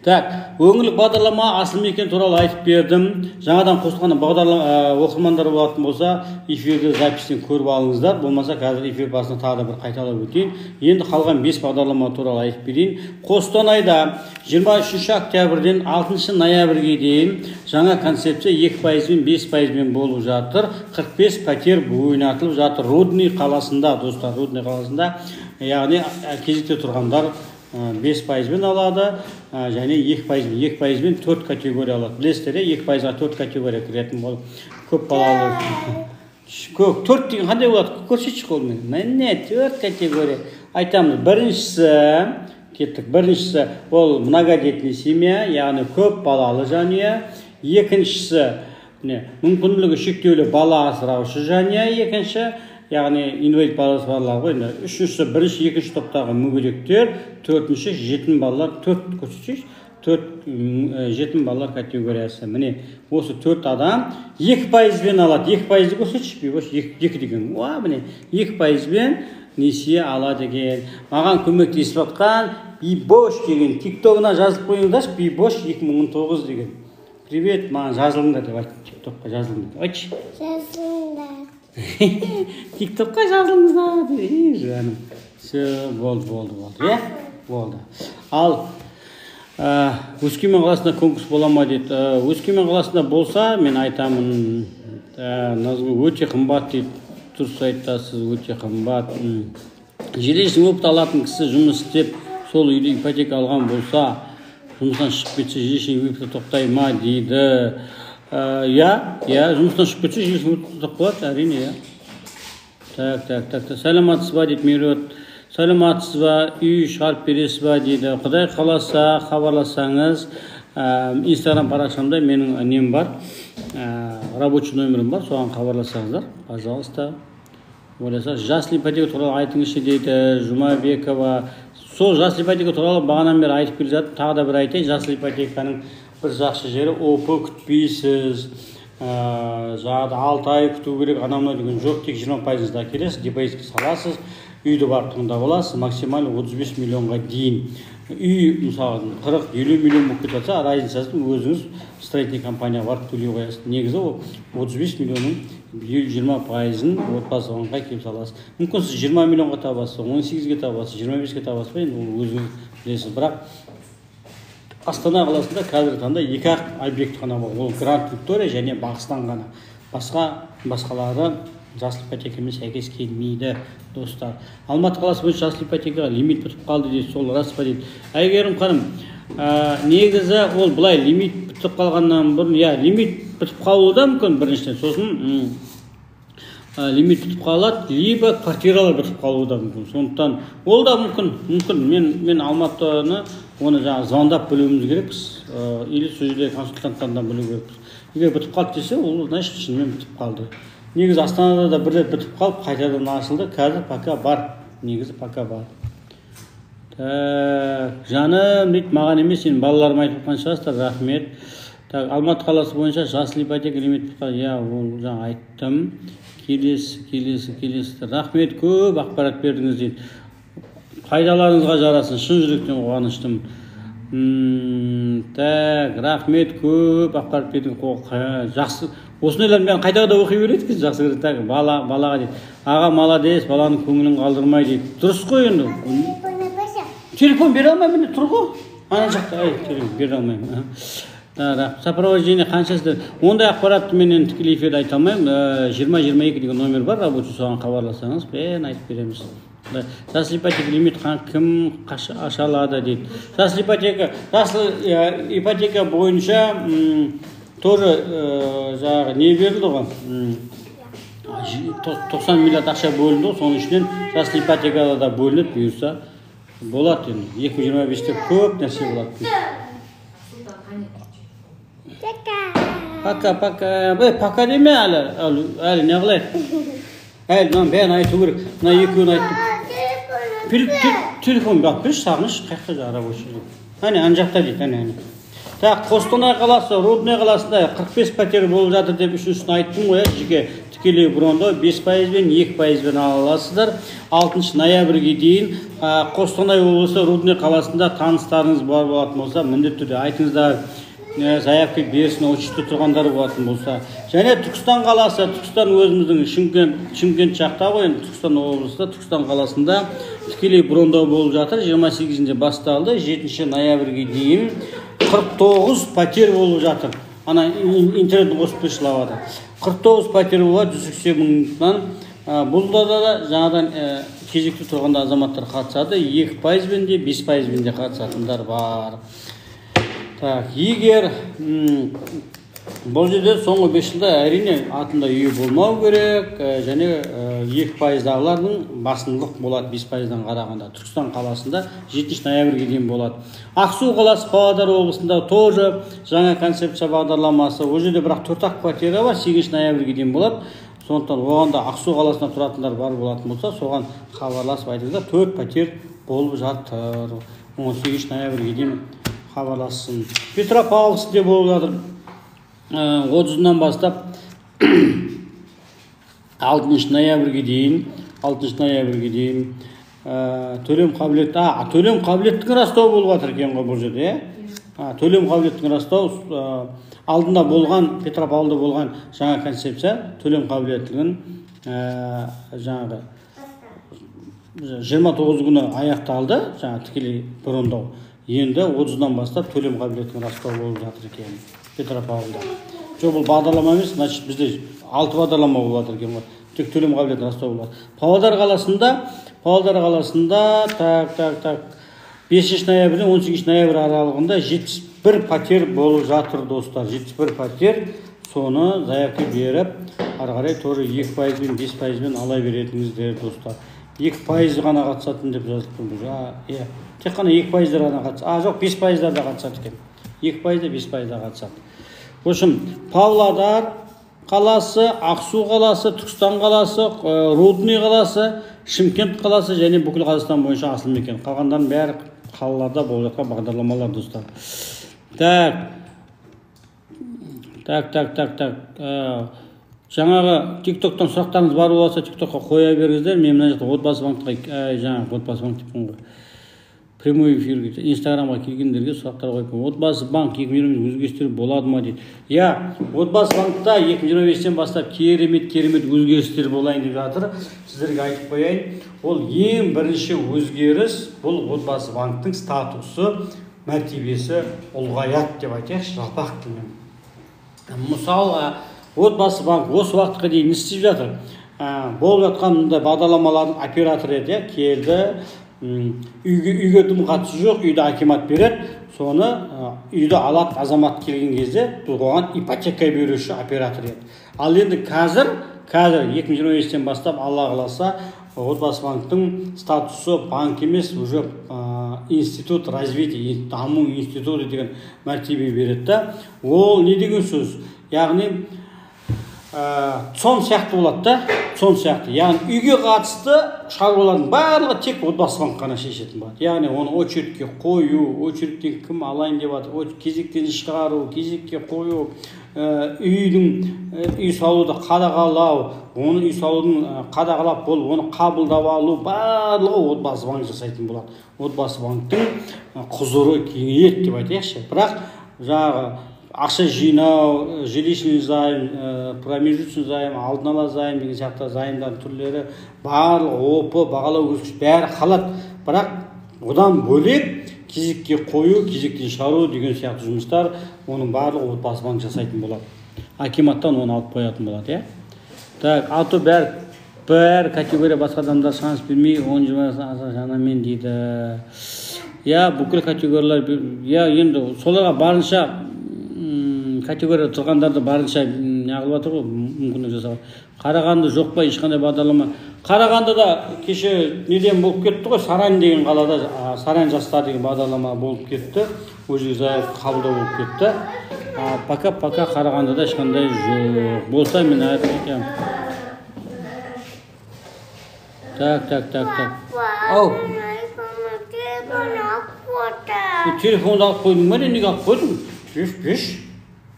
S1: Так, өңірлік бағдарлама «Асыл мекен» туралы айтып бердім. Жаңадан қосылған бағдарлама оқырмандар болатын болса, эфирді записьтен көріп алыңыздар. Болмаса, қазір эфир басында тағы да бір қайталап өтейін. Енді қалған бес бағдарлама туралы айтып берейін. Қостанайда 23 октябрьден 6 ноябрьге дейін жаңа концепция 2%-бен, 5%-бен болып жатыр. 45 пәтер ойнатылып жатыр Рудный қаласында, достар, Рудный қаласында. Яғни кезекте тұрғандар 5%-бен алады және 2%-бен. 2%-бен төрт категория алады, білесіздер, иә? 2%-ға төрт категория кіретін ол көп балалы. Көп төрт деген қандай болады? Көрсетші қолмен. Міне, төрт категория айтамыз. Біріншісі, кеттік, біріншісі ол многодетный семья, яғни көп балалы жанұя. Екіншісі, міне, мүмкіндігі шектеулі бала асыраушы жанұя екінші, яғни инвалид баласы барлар ғой енді. Үшіншісі, бірінші, екінші топтағы мүгедектер. Төртінші, жетім балалар. Төрт көрсетсейші, төрт, жетім балалар категориясы. Міне, осы төрт адам 2%-бен алады. 2%-ды көрсетші, Бибош. Екі деген, уа, міне, 2%-бен несие алады екен. Маған көмектесіп жатқан Бибош деген тиктогына жазып қойыңдаршы. Бибош 2019 деген. Привет, маған жазылыңдар деп айт, тиктокқа жазылыңдар деп айтшы.
S2: Жазылыңдар.
S1: Тиктокқа жазылыңыздар. Ей, жаным, все, болды, болды, болды, иә, болды. Ал Өскемен қаласында конкурс бола ма дейді. Өскемен қаласында болса, мен айтамын. Назгүл, өте қымбат дейді. Дұрыс айтасыз, өте қымбат. Жилищный опыт алатын кісі жұмыс істеп, сол үйде ипотека алған болса, жұмыстан шығып кетсе, жилищный выплата тоқтай ма дейді. Иә, жұмыстан шығып кетсе, жилищный выплата тоқтап қалады, әрине, иә. Так, так, так, так. Саламатсыз ба дейді Меруерт. Саламатсыз ба, үй шығарып бересіз ба дейді. Құдай қаласа, хабарлассаңыз, инстаграм парақшамда менің нем бар, рабочий номерім бар, соған хабарлассаңыздар, пожалуйста. Ойласа, жасыл ипотека туралы айтыңызшы дейді Жұмабекова. Сол жасыл ипотека туралы бағанадан бері айтып келе жатырмын, тағы да бір айтайын. Жасыл ипотеканың бір жақсы жері, ОП күтпейсіз, жаңағыдай 6 ай күту керек, анау мынау деген жоқ. Тек 20%-ыңызды әкелесіз, депозитке саласыз, үйді барып таңдап аласыз, максимально 35 миллионға дейін. Үй, мысалы, 40-50 миллион болып кетіп жатса, разницасын өзіңіз строительный компанияға барып төлей қоясыз. Негізі ол 35 миллионның 20%-ын Отбасы банкқа келіп саласыз. Мүмкін, сіз 20 миллионға табасыз, 18-ге табасыз, 25-ке табасыз ба, енді ол өзіңіз білесіз. Бірақ Астана қаласында қазіргі таңда екі ақ объект қана бар, ол Гранд Виктория және Бағыстан ғана. Басқалары жасыл ипотекамен сәйкес келмейді, достар. Алматы қаласы бойынша жасыл ипотекаға лимит бітіп қалды дейді, сол рас па дейді Әйгерім ханым. Негізі ол былай, лимит бітіп қалғаннан бұрын, иә, лимит бітіп қалуы да мүмкін біріншіден. Сосын лимит бітіп қалады, либо квартиралар бітіп қалуы да мүмкін, сондықтан ол да мүмкін. Мен Алматыны, оны жаңағы звондап білуіміз керекпіз, или сол жерде консультанттардан білу керекпіз. Егер бітіп қалды десе, ол значит шынымен бітіп қалды. Негізі Астанада да бір рет бітіп қалып, қайтадан ашылды. Қазір пока бар, негізі пока бар. Так, жаным дейді, маған емес енді, балаларыма айтып жатқан шығарсыздар, рахмет. Так, Алматы қаласы бойынша жасыл ипотека лимит, иә, ол жаңа айттым. Келесі, келесі, келесі. Рахмет, көп ақпарат бердіңіз дейді. Пайдаларыңызға жарасын, шын жүректен қуаныштымын. Так, рахмет, көп ақпарат бердің. Жақсы, осындайлардың бәрін қайта қайта оқи береді екен, жақсы көреді. Так, бала, балаға дейді. Аға, молодец, баланың көңілін қалдырмай дейді. Дұрыс қой енді. Телефон бере алмаймын, міне тұр ғой. Ана жақта, ай, телефон бере алмаймын. Сопровождение қаншасы? Ондай ақпаратты мен енді тікелей эфирде айта алмаймын. 20 22 деген номер бар, рабочий, соған хабарласаңыз, бәрін айтып береміз. Жасыл ипотека лимит кім аша алады дейді. Жасыл ипотека, жасыл ипотека бойынша тоже жаңағы не берілді ғой, 90 миллиард ақша бөлінді ғой, соның ішінен жасыл ипотекада да бөлінеді, бұйырса болады енді. 2025-те көп нәрсе болады. Пока, пока. Ей, пока деме әлі, әлі, әлі не қылайық? Әлі мынаның бәрін айту керек. Мына екеуін айттым. Телефон алып берші, Сағыныш, қай жақта жаңағы рабочий? Әне, ана жақта дейді, әне, әне. Так, Қостанай қаласы, Рудный қаласында 45 пәтер болып жатыр деп үшіншісін айттым ғой, иә, жеке тікелей брондау 5%-бен, 2%-бен ала аласыздар. 6 ноябрьге дейін Қостанай облысы, Рудный қаласында таныстарыңыз бар болатын болса, міндетті түрде айтыңыздар, заявка берсін, очередьте тұрғандар болатын болса. Және Түркістан қаласы, Түркістан өзіміздің Шымкент, Шымкент жақта ғой енді, Түркістан облысы, Түркістан қаласында тікелей брондау болып жатыр. 28-інде басталды, 7 ноябрьге дейін 49 пәтер болып жатыр. Ана интернетін қосып берші лавада. 49 пәтер болады, 180 мыңнан. Бұл да жаңадан кезекте тұрғанда азаматтар қатысады. 2%-бен де, 5%-бен де қатысатындар бар. Так, егер бұл жерде соңғы 5 жылда, әрине, атында үйі болмау керек, және 2%-дағылардың басымдылық болады 5%-дан қарағанда. Түркістан қаласында 7 ноябрьге дейін болады. Ақсу қаласы, Павлодар облысында тоже жаңа концепция бағдарламасы. Ол жерде бірақ төрт ақ квартира бар, 8 ноябрьге дейін болады. Сондықтан оған да Ақсу қаласында тұратындар бар болатын болса, соған хабарласып айтыңыздар, төрт пәтер болып жатыр. 18 ноябрьге дейін хабарлассын. Петропавловскте болып жатыр. 30-ынан бастап 6 ноябрьге дейін, 6 ноябрьге дейін төлем қабілеті, төлем қабілеттігін растау болып жатыр екен ғой бұл жерде, иә? Төлем қабілеттігін растау алдында болған, Петропавлда болған жаңа концепция төлем қабілеттілігін жаңағы 29 күні аяқталды, жаңа тікелей брондау. Енді 30-дан бастап төлем қабілетін растау болып жатыр екен Петропавлда. Жоқ, бұл бағдарлама емес, значит, бізде алты бағдарлама болып жатыр екен ғой. Тек төлем қабілетін растау болады. Павлодар қаласында, Павлодар қаласында, так, так, так, 5 ноябрьден 18 ноябрь аралығында 71 пәтер болып жатыр, достар. 71 пәтер, соны заявка беріп, ары қарай тоже 2%-бен, 5%-бен ала беретіңіздер, достар. 2% ғана қатысатын деп жазылып тұр. Иә, тек қана 2%-дар ғана қатысады. А, жоқ, 5%-дар да қатысады екен. 2% да, 5% да қатысады. В общем, Павлодар қаласы, Ақсу қаласы, Түркістан қаласы, Рудный қаласы, Шымкент қаласы және бүкіл Қазақстан бойынша Асыл мекен. Қалғандарының бәрі қалаларда болып жатқан бағдарламалар, достар. Так, так, так, так, так. Жаңағы тиктоктан сұрақтарыңыз бар болса, тиктокқа қоя беріңіздер. Мен мына жақта Отбасы банкқа, жаңағы Отбасы банк деппін ғой, прямой эфирге, Инстаграмға келгендерге сұрақтар қойып. Отбасы банк 2025 өзгерістер болады ма дейді. Иә, Отбасы банкта 2025-тен бастап керемет, керемет өзгерістер болайын деп жатыр. Сіздерге айтып қояйын, ол ең бірінші өзгеріс — бұл Отбасы банктың статусы, мәртебесі ұлғаяды деп айтайықшы жалпақ тілмен. Мысалы, Отбасы банк осы уақытқа дейін не істеп жатыр? Болып жатқан мындай бағдарламалардың операторы еді, иә. Келді, үйге дым қатысы жоқ, үйді акимат береді, соны үйді алады азамат келген кезде, бұл оған ипотека беруші оператор еді. Ал енді қазір 2025-тен бастап, Алла қаласа, Отбасы банктың статусы банк емес, уже институт развития, даму институты деген мәртебе береді да. Ол не деген сөз? Яғни ЦОН сияқты болады да, ЦОН сияқты. Яғни үйге қатысты шаруалардың барлығы тек Отбасы банк қана шешетін болады. Яғни оны очередке қою, очередтен кім алайын деп жатыр, кезектен шығару, кезекке қою, үйдің үй салуды қадағалау, оны үй салудың қадағалап болып, оны қабылдап алу, барлығы Отбасы банк жасайтын болады. Отбасы банктің құзыры кеңейеді деп айтайықшы. Бірақ жаңағы ақша жинау, жилищный займ, промежуточный займ, алдын ала займ деген сияқты займдардың түрлері, барлығы ОП, бағалау көрсеткіш бәрі қалады. Бірақ одан бөлек кезекке қою, кезектен шығару деген сияқты жұмыстар, оның барлығы Отбасы банк жасайтын болады. Акиматтан оны алып қоятын болады, иә. Так, а то бәрі категория басқа адамдар шанс бермей, 10-20 жанамен дейді. Я бүкіл категориялар, я енді соларға барынша категория тұрғандарды барынша неғылып жатыр ғой, мүмкіндік жасап. Қарағанды жоқ па ешқандай бағдарлама? Қарағандыда кеше неден болып кетті ғой, Сарань деген қалада Сарань жастар деген бағдарлама болып кетті. Ол жерге заявка қабылдау болып кетті. Пока Қарағандыда ешқандай жоқ. Болса мен айтамын. Так. Ау. Телефонды алып қойдың ба? Неге алып қойдың? Беш.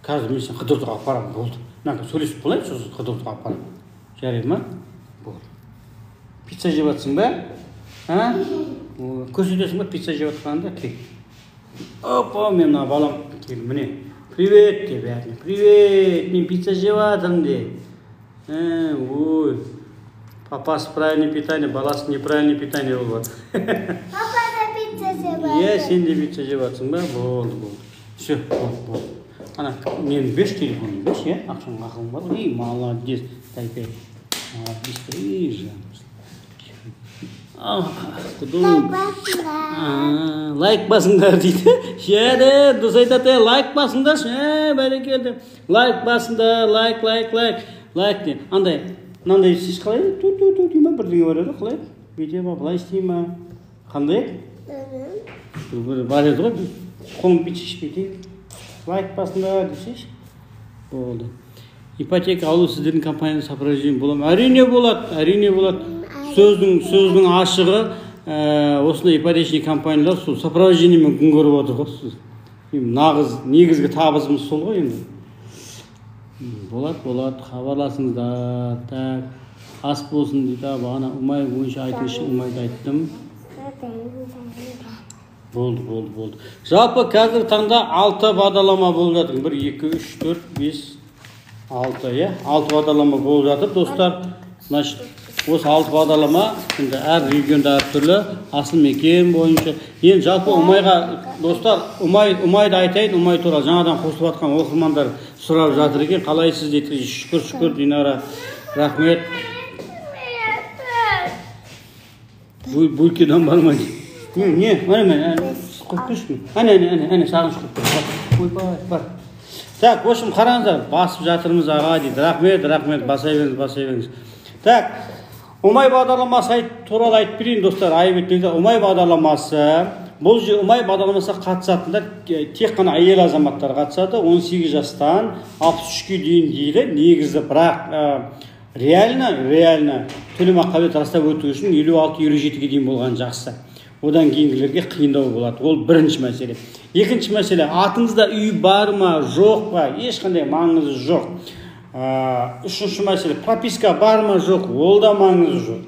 S1: Қазір мен сені қыдыртуға алып барамын, болды. Мына сөйлесіп болайын, сосын қыдыртуға алып барамын. Жарайды ма? Болды. Пицца жеп жатсың ба? А? Көрсетесің ба пицца жеп жатқаныңды? Кел. Опа, мен мына балам кел, міне. Привет деп бәріне. Привет, мен пицца жеп жатырмын де. Ой. Папасы правильное питание, баласы неправильное питание болып жатыр.
S2: Папа да пицца жеп жатыр.
S1: Иә, сен де пицца жеп жатсың ба? Болды, болды. Все, болды. Ана, мен 5 телефоным, 5, иә? Ақшаң ақылым бар ғой. Ей, молодец. Дай 5. Молодец. Ей, жаным. Лайк басыңдар дейді. Және, дос айтады, лайк басыңдаршы. Бәрекелді. Лайк басыңдар, лайк, лайк, лайк. Лайк не? Андай, мынандай істейсіз қалай? Ту-ту-ту дей ма, бірдеңе бар еді, қалай? Бүйте ма, былай істей ма? Қандай? Бір бар еді ғой, қолын бүйтсейші, бүйтейік. Лайк басыңдар десейші. Болды. Ипотека алу сіздердің компанияның сопровождениемен бола ма? Әрине болады, әрине болады. Сөздің ашығы, осындай ипотечный компаниялар сол сопровождениемен күн көріп отыр ғой. Нағыз, негізгі табысымыз сол ғой енді. Болады, болады, хабарласыңыздар. Так, ас болсын дейді. Бағана Ұмай бойынша айтыңызшы, Ұмайды айттым. Болды, болды, болды. Жалпы қазіргі таңда 6 бағдарлама болып жатыр. 1, 2, 3, 4, 5, 6, иә? 6 бағдарлама болып жатыр, достар. Значит, осы 6 бағдарлама енді әр регионда әртүрлі, асыл мекен бойынша. Енді жалпы Ұмайға, достар, Ұмайды айтайын, Ұмай туралы жаңадан қосылып жатқан оқырмандар сұрап жатыр екен. Қалайсыз дейді. Шүкір, шүкір, Динара. Рахмет. Бөлкеден барма дейді. Не, міне, қойып көрші. Әне, әне, әне, сағыныш қойып көр. Ойбай, бар. Так, в общем, қараңыздар, басып жатырмыз аға дейді. Рахмет, рахмет, баса беріңіз, баса беріңіз. Так, Ұмай бағдарламасы туралы айтып берейін, достар, айып етпеңіздер. Ұмай бағдарламасы, бұл Ұмай бағдарламасына қатысатындар тек қана әйел азаматтар қатысады. 18 жастан 63-ке дейін дейді негізі, бірақ реально төлемақы қабілет растап өту үшін 56-57-ге дейін болған жақсы. Одан кейінгілерге қиындау болады. Ол бірінші мәселе. Екінші мәселе, атыңызда үй бар ма, жоқ па, ешқандай маңызы жоқ. Үшінші мәселе, прописка бар ма, жоқ, ол да маңызы жоқ.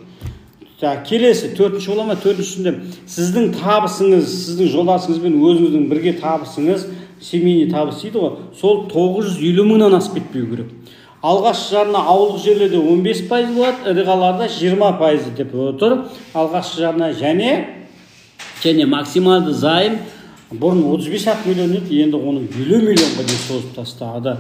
S1: Так, келесі, төртінші бола ма? Төртіншісінде сіздің табысыңыз, сіздің жолдасыңыз бен өзіңіздің бірге табысыңыз, семейный табыс дейді ғой, сол 950 мыңнан асып кетпеу керек. Алғашқы жарна ауылдық жерлерде 15% болады, ірі қалаларда 20% деп отыр. Алғашқы жарна және максималды займ бұрын 35 миллион еді, енді оны 50 миллионға дейін созып тастады.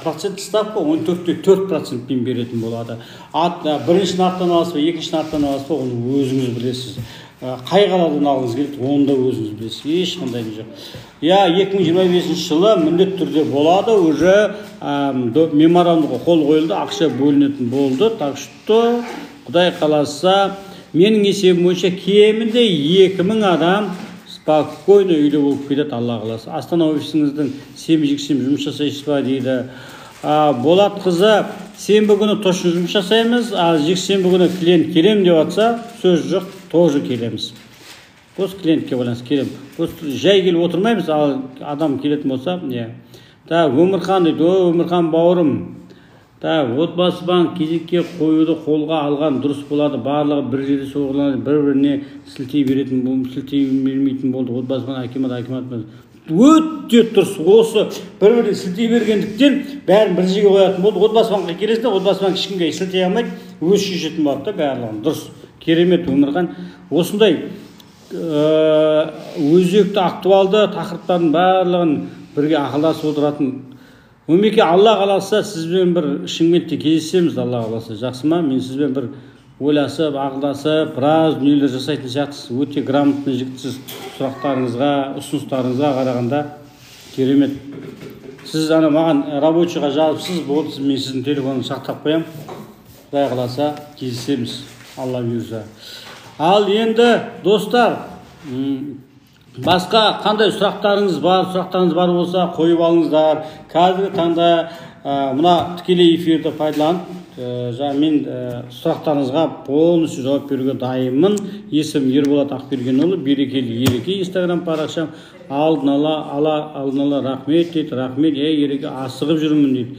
S1: Процент ставка 14,4%-пен беретін болады. Бірінші нарықтан аласыз ба, екінші нарықтан аласыз ба, оны өзіңіз білесіз. Қай қаладан алғыңыз келеді, оны да өзіңіз білесіз. Ешқандай не жоқ. Я 2025 жылы міндетті түрде болады, уже меморандумға қол қойылды, ақша бөлінетін болды. Так что, Құдай қаласа, менің есебім бойынша кемінде 2000 адам спокойно үйлі болып кетеді, Алла қаласа. Астана офисіңіздің сенбі жексенбі жұмыс жасайсыз ба дейді. Болат қызы, Сенбі күні точно жұмыс жасаймыз, ал жексенбі күні клиент келем деп жатса, сөз жоқ, тоже келеміз. Просто клиентке байланысты келем. Просто жай келіп отырмаймыз, ал адам келетін болса, не. Так, Өмірхан дейді, о, Өмірхан бауырым. Так, отбасы банк кезекке қоюды қолға алған дұрыс болады, барлығы бір жерде шоғырланады, бір-біріне сілтей беретін, сілтей бермейтін болды. Отбасы банк акимат, акимат өте дұрыс. Осы бір-біріне сілтей бергендіктен бәрін бір жерге қоятын болды. Отбасы банкқа келесің, отбасы банк ешкімге сілтей алмайды, өзі шешетін болады да барлығын. Дұрыс, керемет, Өмірхан. Осындай өзекті, актуалды тақырыптардың барлығын бірге ақылдасып отыратын. Өмеке, Алла қаласа, сізбен бір Шымкентте кездесеміз, Алла қаласа, жақсы ма? Мен сізбен бір ойласып, ақылдасып, біраз дүниелер жасайтын сияқтысыз. Өте грамотный жігітсіз, сұрақтарыңызға, ұсыныстарыңызға қарағанда керемет. Сіз ана маған рабочийға жазыпсыз, болды, мен сіздің телефоныңызды сақтап қоямын. Құдай қаласа, кездесеміз, Алла бұйырса. Ал енді, достар, басқа қандай сұрақтарыңыз бар, сұрақтарыңыз бар болса қойып алыңыздар. Қазіргі таңда мына тікелей эфирді пайдаланып, мен сұрақтарыңызға полностью жауап беруге дайынмын. Есімім Ерболат Ақбергенұлы, Берекелі Ереке Инстаграм парақшам. Алдын ала рахмет дейді, рахмет, ей Ереке, асығып жүрмін дейді.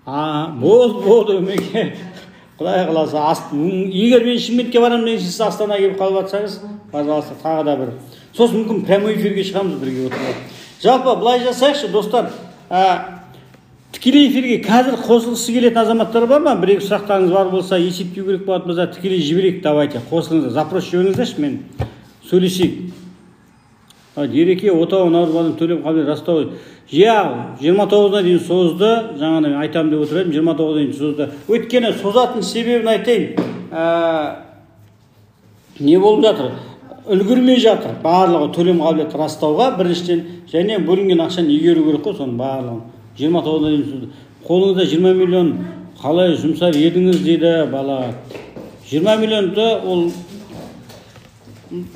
S1: Болды, Өмеке. Құдай қаласа, егер мен Шымкентке барамын деген сіз Астанаға келіп қалып жатсаңыз, пожалуйста, тағы да бір. Сосын мүмкін прямой эфирге шығамыз бірге отырып. Жалпы былай жасайықшы, достар, тікелей эфирге қазір қосылғысы келетін азаматтар бар ма? Бір-екі сұрақтарыңыз бар болса, есептеу керек болатын болса, тікелей жіберейік, давайте, қосылыңыздар, запрос жіберіңіздерші, мен сөйлесейік. Ереке, Отау, Наурызбайдың төлем қабілеті растау. Иә, 29-на дейін созды, жаңа мен айтамын деп отыр едім, 29-на дейін созды. Өйткені созатын себебін айтайын, не болып жатыр? Үлгермей жатыр барлығы төлем қабілеті растауға біріншіден, және бөлінген ақшаны игеру керек қой, соның барлығын. 29-на дейін созды. Қолыңызда 20 миллион қалай жұмсар едіңіз дейді бала. 20 миллионды ол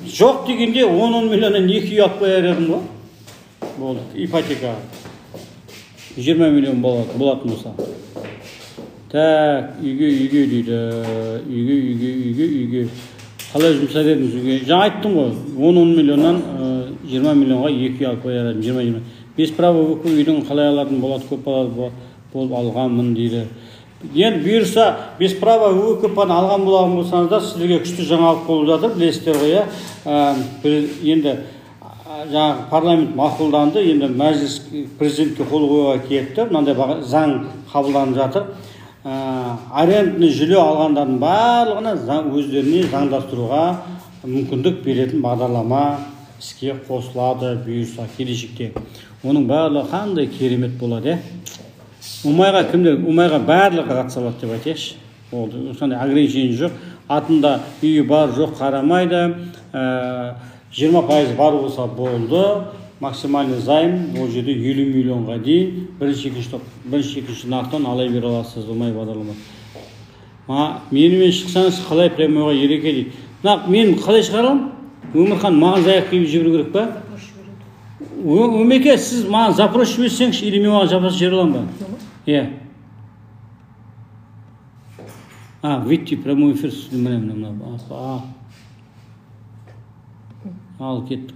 S1: жоқ дегенде 10-10 миллионнан екі үй алып қояр едім ғой. Болды, ипотека. 20 миллион болатын болса. Так, үйге дейді. Үйге. Қалай жұмсар едіңіз үйге? Жаңа айттым ғой, 10-10 миллионнан 20 миллионға екі үй алып қояр едім. 20-20. Без права выкупа үйдің қалай алатын болады, көп балалы болып алғанмын дейді. Енді бұйырса, без права выкупаны алған болатын болсаңыздар, сіздерге күшті жаңалық болып жатыр, білесіздер ғой, иә. Енді жаңағы парламент мақұлданды, енді мәжіліс президентке қол қоюға кетті, мынандай заң қабылданып жатыр. Арендный жилье алғандардың барлығына өздеріне заңдастыруға мүмкіндік беретін бағдарлама іске қосылады бұйырса келешекте. Оның барлығы қандай керемет болады, иә? Умайға кімдер? Умайға барлығы қатыса алады деп айтайықшы. Болды, сондай ограничение жоқ. Атында үйі бар, жоқ қарамайды. 20% бар болса болды. Максимальный займ ол жерде 50 миллионға дейін бірінші, екінші топ, бірінші, екінші нарықтан ала бере аласыз Умай бағдарламасы. Менімен шықсаңыз қалай прямойға Ереке дейді. Мен қалай шығара аламын? Өмірхан, маған заявка жіберу керек па? Өмеке, сіз маған запрос жіберсеңізші, или мен маған запрос жібере аламын ба? Иә. Выйти прямой эфир, міне. Ал, кеттік.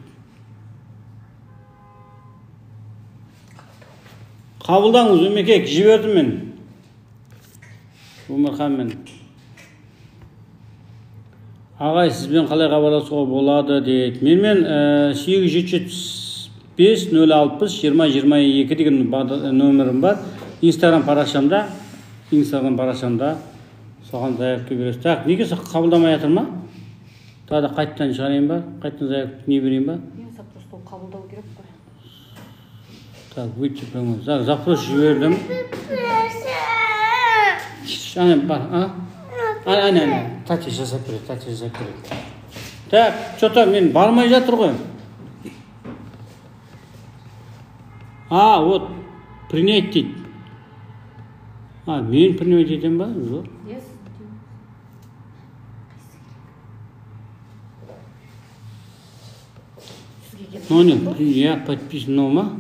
S1: Қабылдаңыз, Өмеке, жібердім мен. Өмірханмен. Ағай, сізбен қалай хабарласуға болады дейді. Менімен 875 060 20 22 деген нөмірім бар. Инстаграм парақшамда, соған заявка бересіз. Так, неге қабылдамай жатыр ма? Тағы да қайтадан шығарайын ба? Қайтадан заявка не берейін ба?
S3: Запрос қабылдау керек қой.
S1: Так, выйти прямой. Запрос жібердім. Ане, бар, а? Ане, тәте жасап береді, тәте жасап береді. Так, что-то мен бармай жатыр ғой. Вот, принять дейді. Мен принять етем ба? Жоқ. Ну, нет, я подписан, ма?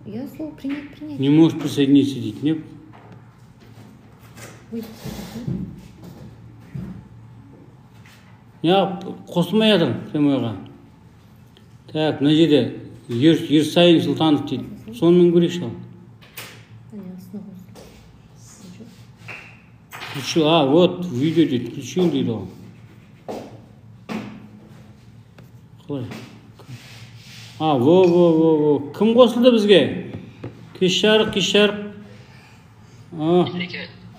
S3: Я слово принять.
S1: Не можешь присоединиться, дейді, не? Неғып қосылмай жатыр прямойға? Так, мына жерде Ерсайын Сұлтанов дейді. Сонымен көрейікші ал. Включил, вот, видео дейді, включил дейді ол. Қалай? Во. Кім қосылды бізге? Кеш жарық.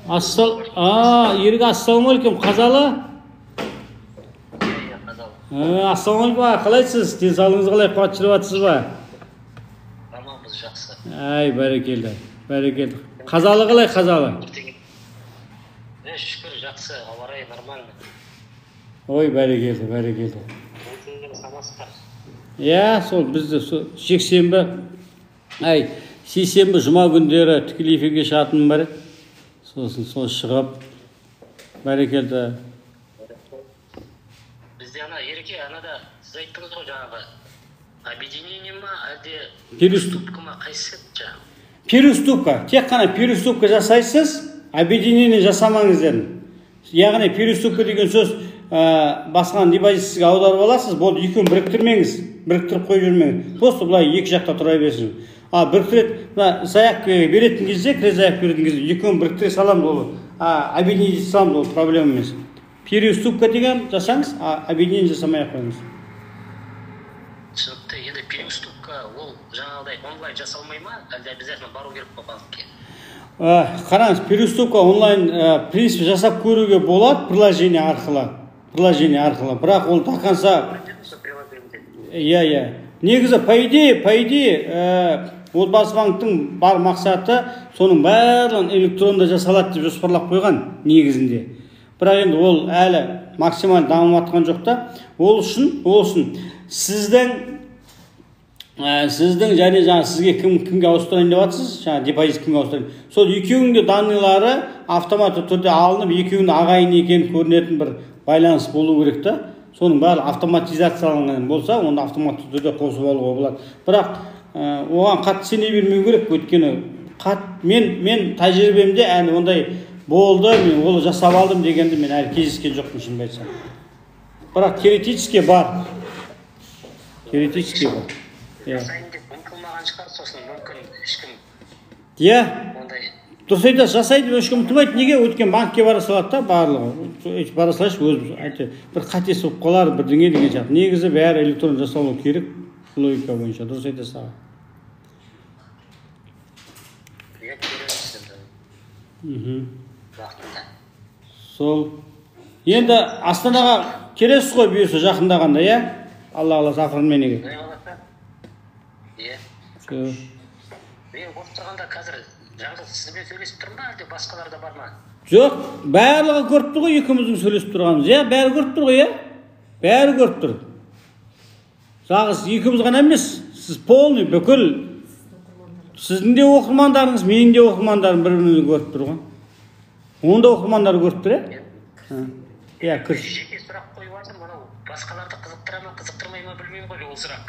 S1: Ерік, ассалаумағалейкум, Қазалы? Ассалаумағалейкум, қалайсыз? Денсаулығыңыз қалай, қуат жүріп жатсыз ба?
S4: Аманбыз, жақсы.
S1: Әй, бәрекелді, бәрекелді. Қазалы қалай, Қазалы?
S4: Шүкір, жақсы, ауа райы нормально.
S1: Ой, бәрекелді, бәрекелді. Иә, сол бізді жексенбі, сейсенбі, жұма күндері тікелей эфирге шығатыным бар еді. Сосын сол шығып, бәрекелді.
S4: Бізде ана Ереке, анада сіз айттыңыз ғой жаңағы объединение ма, әлде
S1: переуступка
S4: ма, қайсысы жаңағы?
S1: Переуступка, тек қана переуступка жасайсыз, объединение жасамаңыз дедім. Яғни переуступка деген сөз басқан депозит сізге аударып аласыз, болды, екеуін біріктірмеңіз, біріктіріп қойып жүрмеңіз. Просто былай екі жақта тұра берсін. А біріктіреді, мына заявка беретін кезде, кредит заявка беретін кезде екеуін біріктіре саламыз, ол объединение саламыз, ол проблема емес. Переуступка деген жасаңыз, объединение жасамай ақ қойыңыз.
S4: Түсінікті. Енді переуступка ол жаңағыдай онлайн жасалмай ма, әлде обязательно бару керек па банкке?
S1: Қараңыз, переуступка онлайн в принципе жасап көруге болады приложение арқылы. Бірақ ол до конца. Иә. Негізі по идее Отбасы банктың бар мақсаты соның барлығын электронда жасалады деп жоспарлап қойған негізінде. Бірақ енді ол әлі максимально дамып жатқан жоқ та. Ол үшін сіздің және жаңа сізге кімге ауыстырайын деп жатсыз, жаңа депозит кімге ауыстырайын, сол екеуінің де данныйлары автоматты түрде алынып, екеуінің ағайын екені көрінетін бір байланыс болу керек та. Соның бәрі автоматизацияланған болса, онда автоматты түрде қосып алуға болады. Бірақ оған қатты сене бермеу керек, өйткені мен тәжірибемде әлі ондай болды, мен оны жасап алдым дегенді мен әлі кездескен жоқпын, шынымды айтсам. Бірақ теоретически бар. Теоретически бар.
S4: Жасайын деп ұмтылмаған шығар, сосын мүмкін ешкім.
S1: Иә. Дұрыс айтасыз, жасайды деп ешкім ұмтылмайды. Неге? Өйткені банкке бара салады да барлығы. Бара салайыншы, өзіміз бір қатесі болып қалар, бірдеңе деген сияқты. Негізі бәрі электрон жасалу керек логика бойынша. Дұрыс айтасыз аға.
S4: Иә, көреміз енді. Уақытында.
S1: Сол. Енді Астанаға келесіз ғой бұйырса жақындағанда, иә? Алла қаласа ақырын неге.
S4: Иә. Мен көріп тұрғанда қазір жалғыз сізбен сөйлесіп тұрмын ба, әлде басқалар да бар ма?
S1: Жоқ, барлығы көріп тұр ғой, екеуміздің сөйлесіп тұрғанымыз, иә? Бәрі көріп тұр ғой, иә? Бәрі көріп тұр. Жалғыз екеуміз ғана емес, сіз полный бүкіл сіздің де оқырмандарыңыз, менің де оқырмандарым бір-бірімізді көріп тұр ғой. Оның да оқырмандары көріп тұр, иә? Иә, кір.
S4: Жеке сұрақ қойып жатырмын, мынау басқаларды қызықтыра ма, қызықтырмай ма білмеймін ғой ол сұрақ.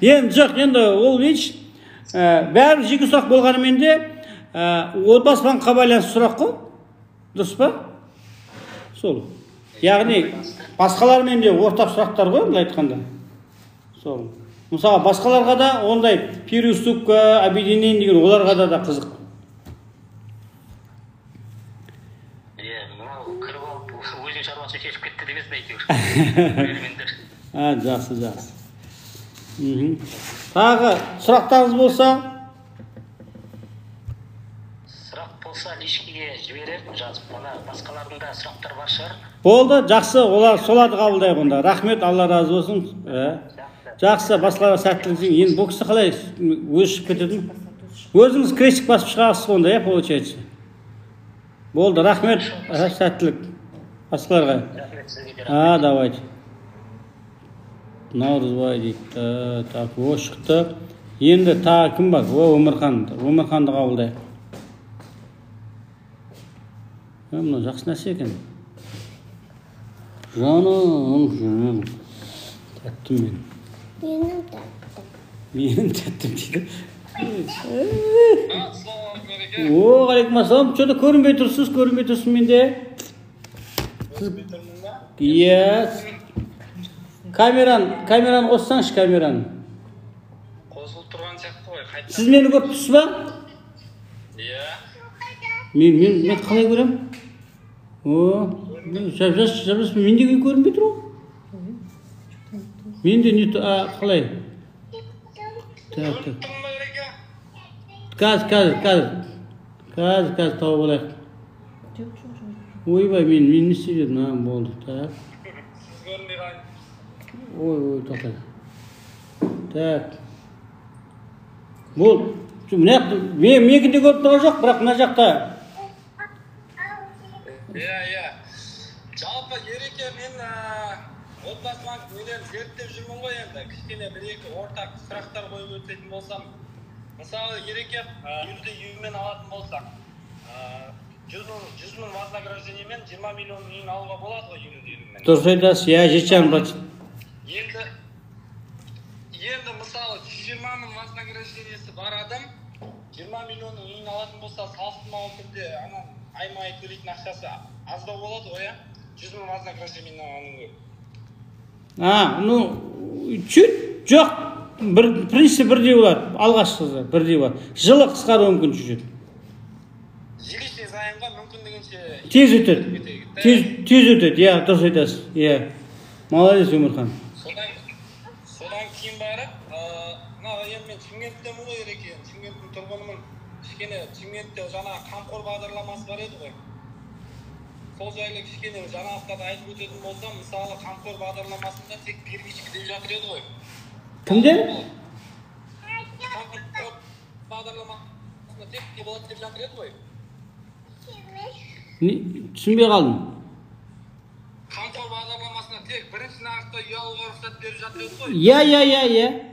S1: Енді жоқ, енді ол видишь, бәрі жеке сұрақ болғанымен де Отбасы банкқа байланысты сұрақ қой, дұрыс па? Сол. Яғни басқалармен де ортақ сұрақтар ғой, былай айтқанда. Сол. Мысалы, басқаларға да ондай переуступка, объединение деген оларға да қызық.
S4: Иә, мынау кіріп алып өзінің шаруасын шешіп кетті демесін әйтеуір.
S1: Жақсы, жақсы. Тағы сұрақтарыңыз болса?
S4: Сұрақ болса личкеге жіберермін жазып. Ана басқалардың да сұрақтар бар шығар.
S1: Болды, жақсы, олар соларды қабылдайық онда. Рахмет, Алла разы болсын. Жақсы, басқаларға сәттілік тілеймін. Енді бұл кісі қалай өзі шығып кетеді? Өзіңіз крестик басып шығасыз онда, иә, получается. Болды, рахмет, сәттілік басқаларға. Давайте. Наурызбай дейді. Так, о шықты. Енді тағы кім бар? О, Өмірхан. Өмірханды қабылдайық. Мынау жақсы нәрсе екен. Жаным, жаным. Тәттім мен.
S2: Менің тәттім.
S1: Менің тәттім дейді. О, алейкум ассалам. Что-то көрінбей тұрсыз, көрінбей тұрсыз менде.
S5: Көрінбей тұрмын ба?
S1: Иә. Камераны қоссаңшы, камераны.
S5: Қосылып тұрған сияқты ғой. Қайтадан.
S1: Сіз мені көріп тұрсыз ба?
S5: Иә.
S1: Мен қалай көремін? О, жап-жас, менде көрінбей тұр ғой. Менде не, қалай? Так, так. Қазір. Қазір тауып алайық. Ойбай, мен не істеп едім? Болды, так.
S5: Сіз көрінбей қалдыңыз.
S1: Ой, тоқтай. Так. Болды. Мына жақта, менікінде көріп тұрған жоқ, бірақ мына жақта.
S5: Иә. Жалпы Ереке, мен отбасы банк нелерін зерттеп жүрмін ғой енді. Кішкене бір-екі ортақ сұрақтар қойып өтетін болсам. Мысалы, Ереке, үйді үймен алатын болсақ, 100 мың вознаграждениемен 20 миллион үйін алуға болады ғой үйді үймен.
S1: Дұрыс айтасыз, иә, 7,5%.
S5: Енді мысалы, 120 мың вознаграждениесі бар адам 20 миллионның үйін алатын болса, салыстырмалы түрде анан айма-ай төлейтін ақшасы аздау болады ғой, иә? 100 мың вознаграждениемен алғаннан гөрі.
S1: Ну, чуть жоқ, бір принцип бірдей болады, алғашқысы бірдей болады. Жылы қысқаруы мүмкін чуть-чуть.
S5: Жилищный займға мүмкіндігінше
S1: тез өтеді. Тез өтеді, иә, дұрыс айтасыз. Иә. Молодец, Өмірхан.
S5: Содан кейін барып, мына енді мен Шымкенттемін ғой, Ереке, Шымкенттің тұрғынымын. Кішкене Шымкентте жаңа қамқор бағдарламасы бар еді ғой. Сол жайлы кішкене жаңалықтарды айтып өтетін болсам, мысалы, қамқор бағдарламасында тек первичка деп жатыр еді ғой.
S1: Кімде?
S5: Қамқор бағдарламасында тек болады деп жатыр еді ғой.
S1: Түсінбей қалдым.
S5: Қамқор бағдарламасына тек бірінші нарықта үй алуға рұқсат беріп жатыр еді ғой.
S1: Иә.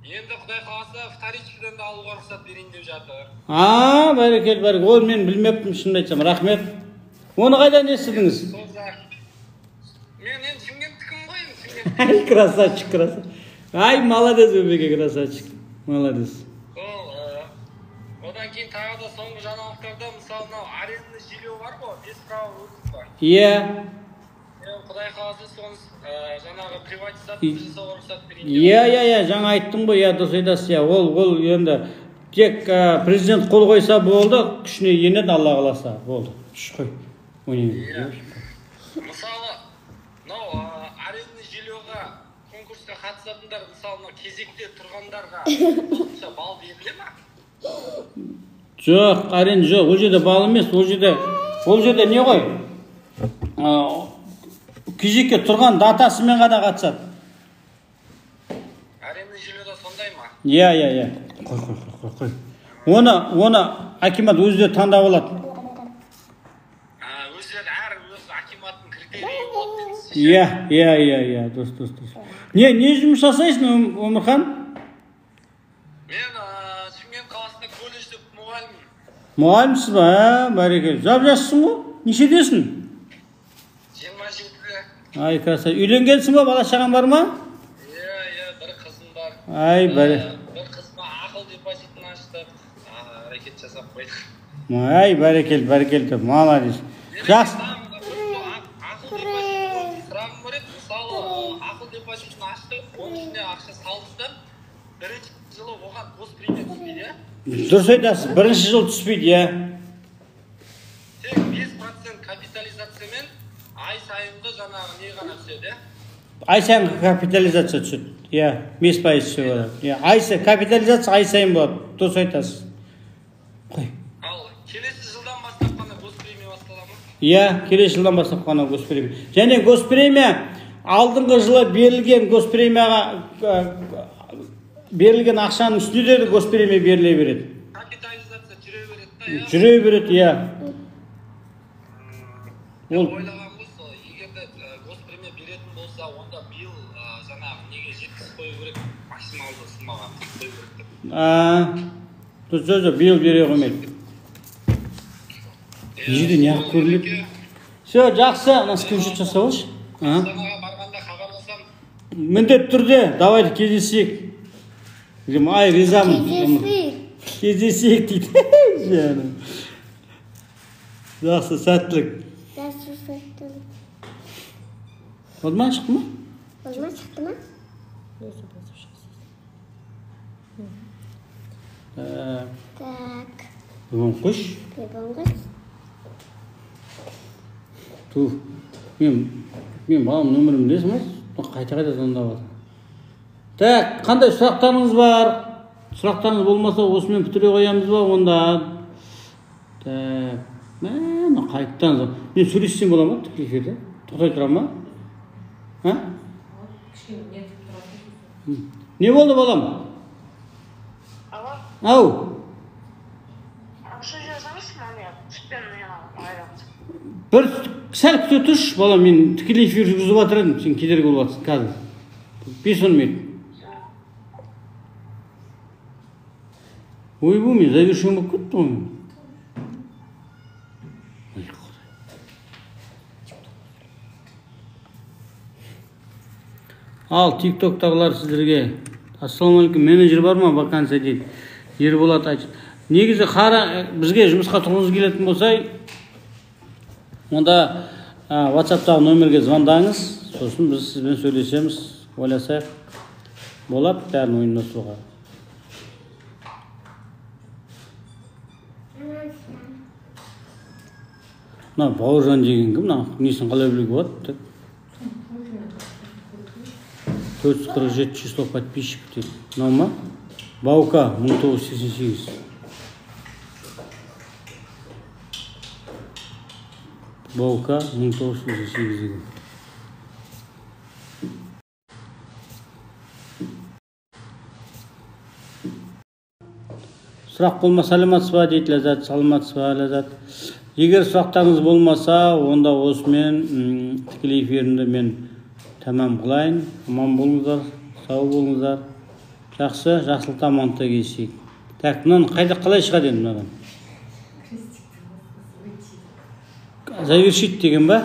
S5: Енді Құдай қаласа вторичкадан да алуға рұқсат берейін деп жатыр.
S1: Бәрекелді, бәрекелді. Ол мен білмеппін, шынымды айтсам. Рахмет. Оны қайдан естідіңіз?
S5: Сол жақ. Мен енді Шымкенттікімін ғой, енді Шымкент.
S1: Ай, красавчик, красавчик. Ай, молодец, Өмеке, красавчик. Молодец.
S5: Сол, одан кейін тағы да соңғы жаңалықтарда, мысалы, мынау арендный жилье бар ғой, без права выкупа.
S1: Иә.
S5: Құдай қаласа соны жаңағы приватизация жасауға рұқсат берейін деп.
S1: Иә, жаңа айттым ғой, иә, дұрыс айтасыз, иә. Ол енді тек президент қол қойса болды, күшіне енеді, Алла қаласа, болды. Күш қой.
S5: Иә. Мысалы, мынау арендный жильеға конкурсқа қатысатындар, мысалы, мынау кезекте тұрғандарға қосымша балл беріле ма?
S1: Жоқ, аренда жоқ, ол жерде балл емес, ол жерде не ғой? Кезекке тұрған датасымен ғана қатысады.
S5: Арендный жильеда сондай ма?
S1: Иә. Қой. Оны акимат өздері таңдап алады.
S5: Өздері, әр өз акиматтың критерийі болады дейсіз.
S1: Иә, дұрыс. Не жұмыс жасайсың, Өмірхан?
S5: Мен Шымкент қаласында колледжде мұғаліммін.
S1: Мұғалімсіз ба? Бәрекелді. Жап-жассың ғой? Нешедесің?
S5: 27-де.
S1: Ай, красавчик. Үйленгенсің ба? Бала шағаң бар ма?
S5: Иә, бір қызым бар.
S1: Ай, бәрі.
S5: Бір қызыма ақыл депозитін аштық. Әрекет жасап қойдық.
S1: Ай, бәрекелді, бәрекелді. Молодец. Жақсы.
S5: Ақыл депозит сұрағым бар еді. Мысалы, ақыл депозитін аштық, оның ішіне ақша салдық та, бірінші жылы оған госпремия түспейді, иә?
S1: Дұрыс айтасыз. Бірінші жыл түспейді, иә.
S5: Тек 5% капитализациямен ай сайынғы жаңағы не ғана түседі, иә?
S1: Ай сайынғы капитализация түседі. Иә, 5% түсіп алады. Иә, ай сайын капитализация ай сайын болады. Дұрыс айтасыз. Қой.
S5: Ал келесі жылдан бастап қана госпремия бастала ма?
S1: Иә, келесі жылдан бастап қана госпремия. Және госпремия алдыңғы жылы берілген госпремияға берілген ақшаның үстіне де госпремия беріле береді.
S5: Капитализация жүре береді да, иә?
S1: Жүре береді, иә. Ол
S5: ойлаған ғой сол, егер де госпремия беретін болса, онда биыл жаңағы неге жеткізіп қою керек, максималды суммаға қою керек деп.
S1: Жоқ, биыл бере қоймайды. Мына жерде неғып көрінеді? Все, жақсы, ана скриншот жасап алшы.
S5: Астанаға барғанда хабарласам.
S1: Міндетті түрде, давайте кездесейік. Ай, ризамын.
S2: Кездесейік.
S1: Кездесейік дейді. Жаным. Жақсы, сәттілік.
S2: Жақсы, сәттілік.
S1: Болды ма, шықты ма?
S2: Болды ма, шықты ма? Так.
S1: Бүгін қош.
S2: Бүгін қош.
S1: Ту, мен балам нөмірін білесің ба? Қайта-қайта звондап жатыр. Так, қандай сұрақтарыңыз бар? Сұрақтарыңыз болмаса, осымен бітіре қоямыз ба онда? Так, мә, қайтадан. Мен сөйлессем бола ма тікелей эфирде? Тоқтай тұра ма? А? Не болды, балам?
S6: Алло.
S1: Ау.
S6: Ақша жазамыз ма мен? Сүтпен мен айырамыз.
S1: Бір сәл күте тұршы, балам, мен тікелей эфир жүргізіп жатыр едім, сен кедергі болып жатсың қазір. 5-10 минут. Ойбу, мен завершен болып кетті ғой. Ой, Құдай. Ал, TikTok-тағылар сіздерге. Ассалаумағалейкум, менеджер бар ма вакансия дейді. Ерболат айтты. Негізі қара, бізге жұмысқа тұрғыңыз келетін болса, онда WhatsApp-тағы нөмірге звондаңыз, сосын біз сізбен сөйлесеміз, ойласайық. Болады бәрін ұйымдастыруға. Мына Бауыржан деген кім? Мына несін қалай білуге болады? 447 число подписчик дейді. Мынау ма? Баука 1988. Баука 1988 деген. Сұрақ болмаса, саламатсыз ба дейді Ләззат. Саламатсыз ба, Ләззат. Егер сұрақтарыңыз болмаса, онда осымен тікелей эфирімді мен тәмам қылайын. Аман болыңыздар, сау болыңыздар. Жақсы, жақсылықта амандықта кездесейік. Так, мынаны қайда қалай шығады енді мынадан? Завершить деген ба?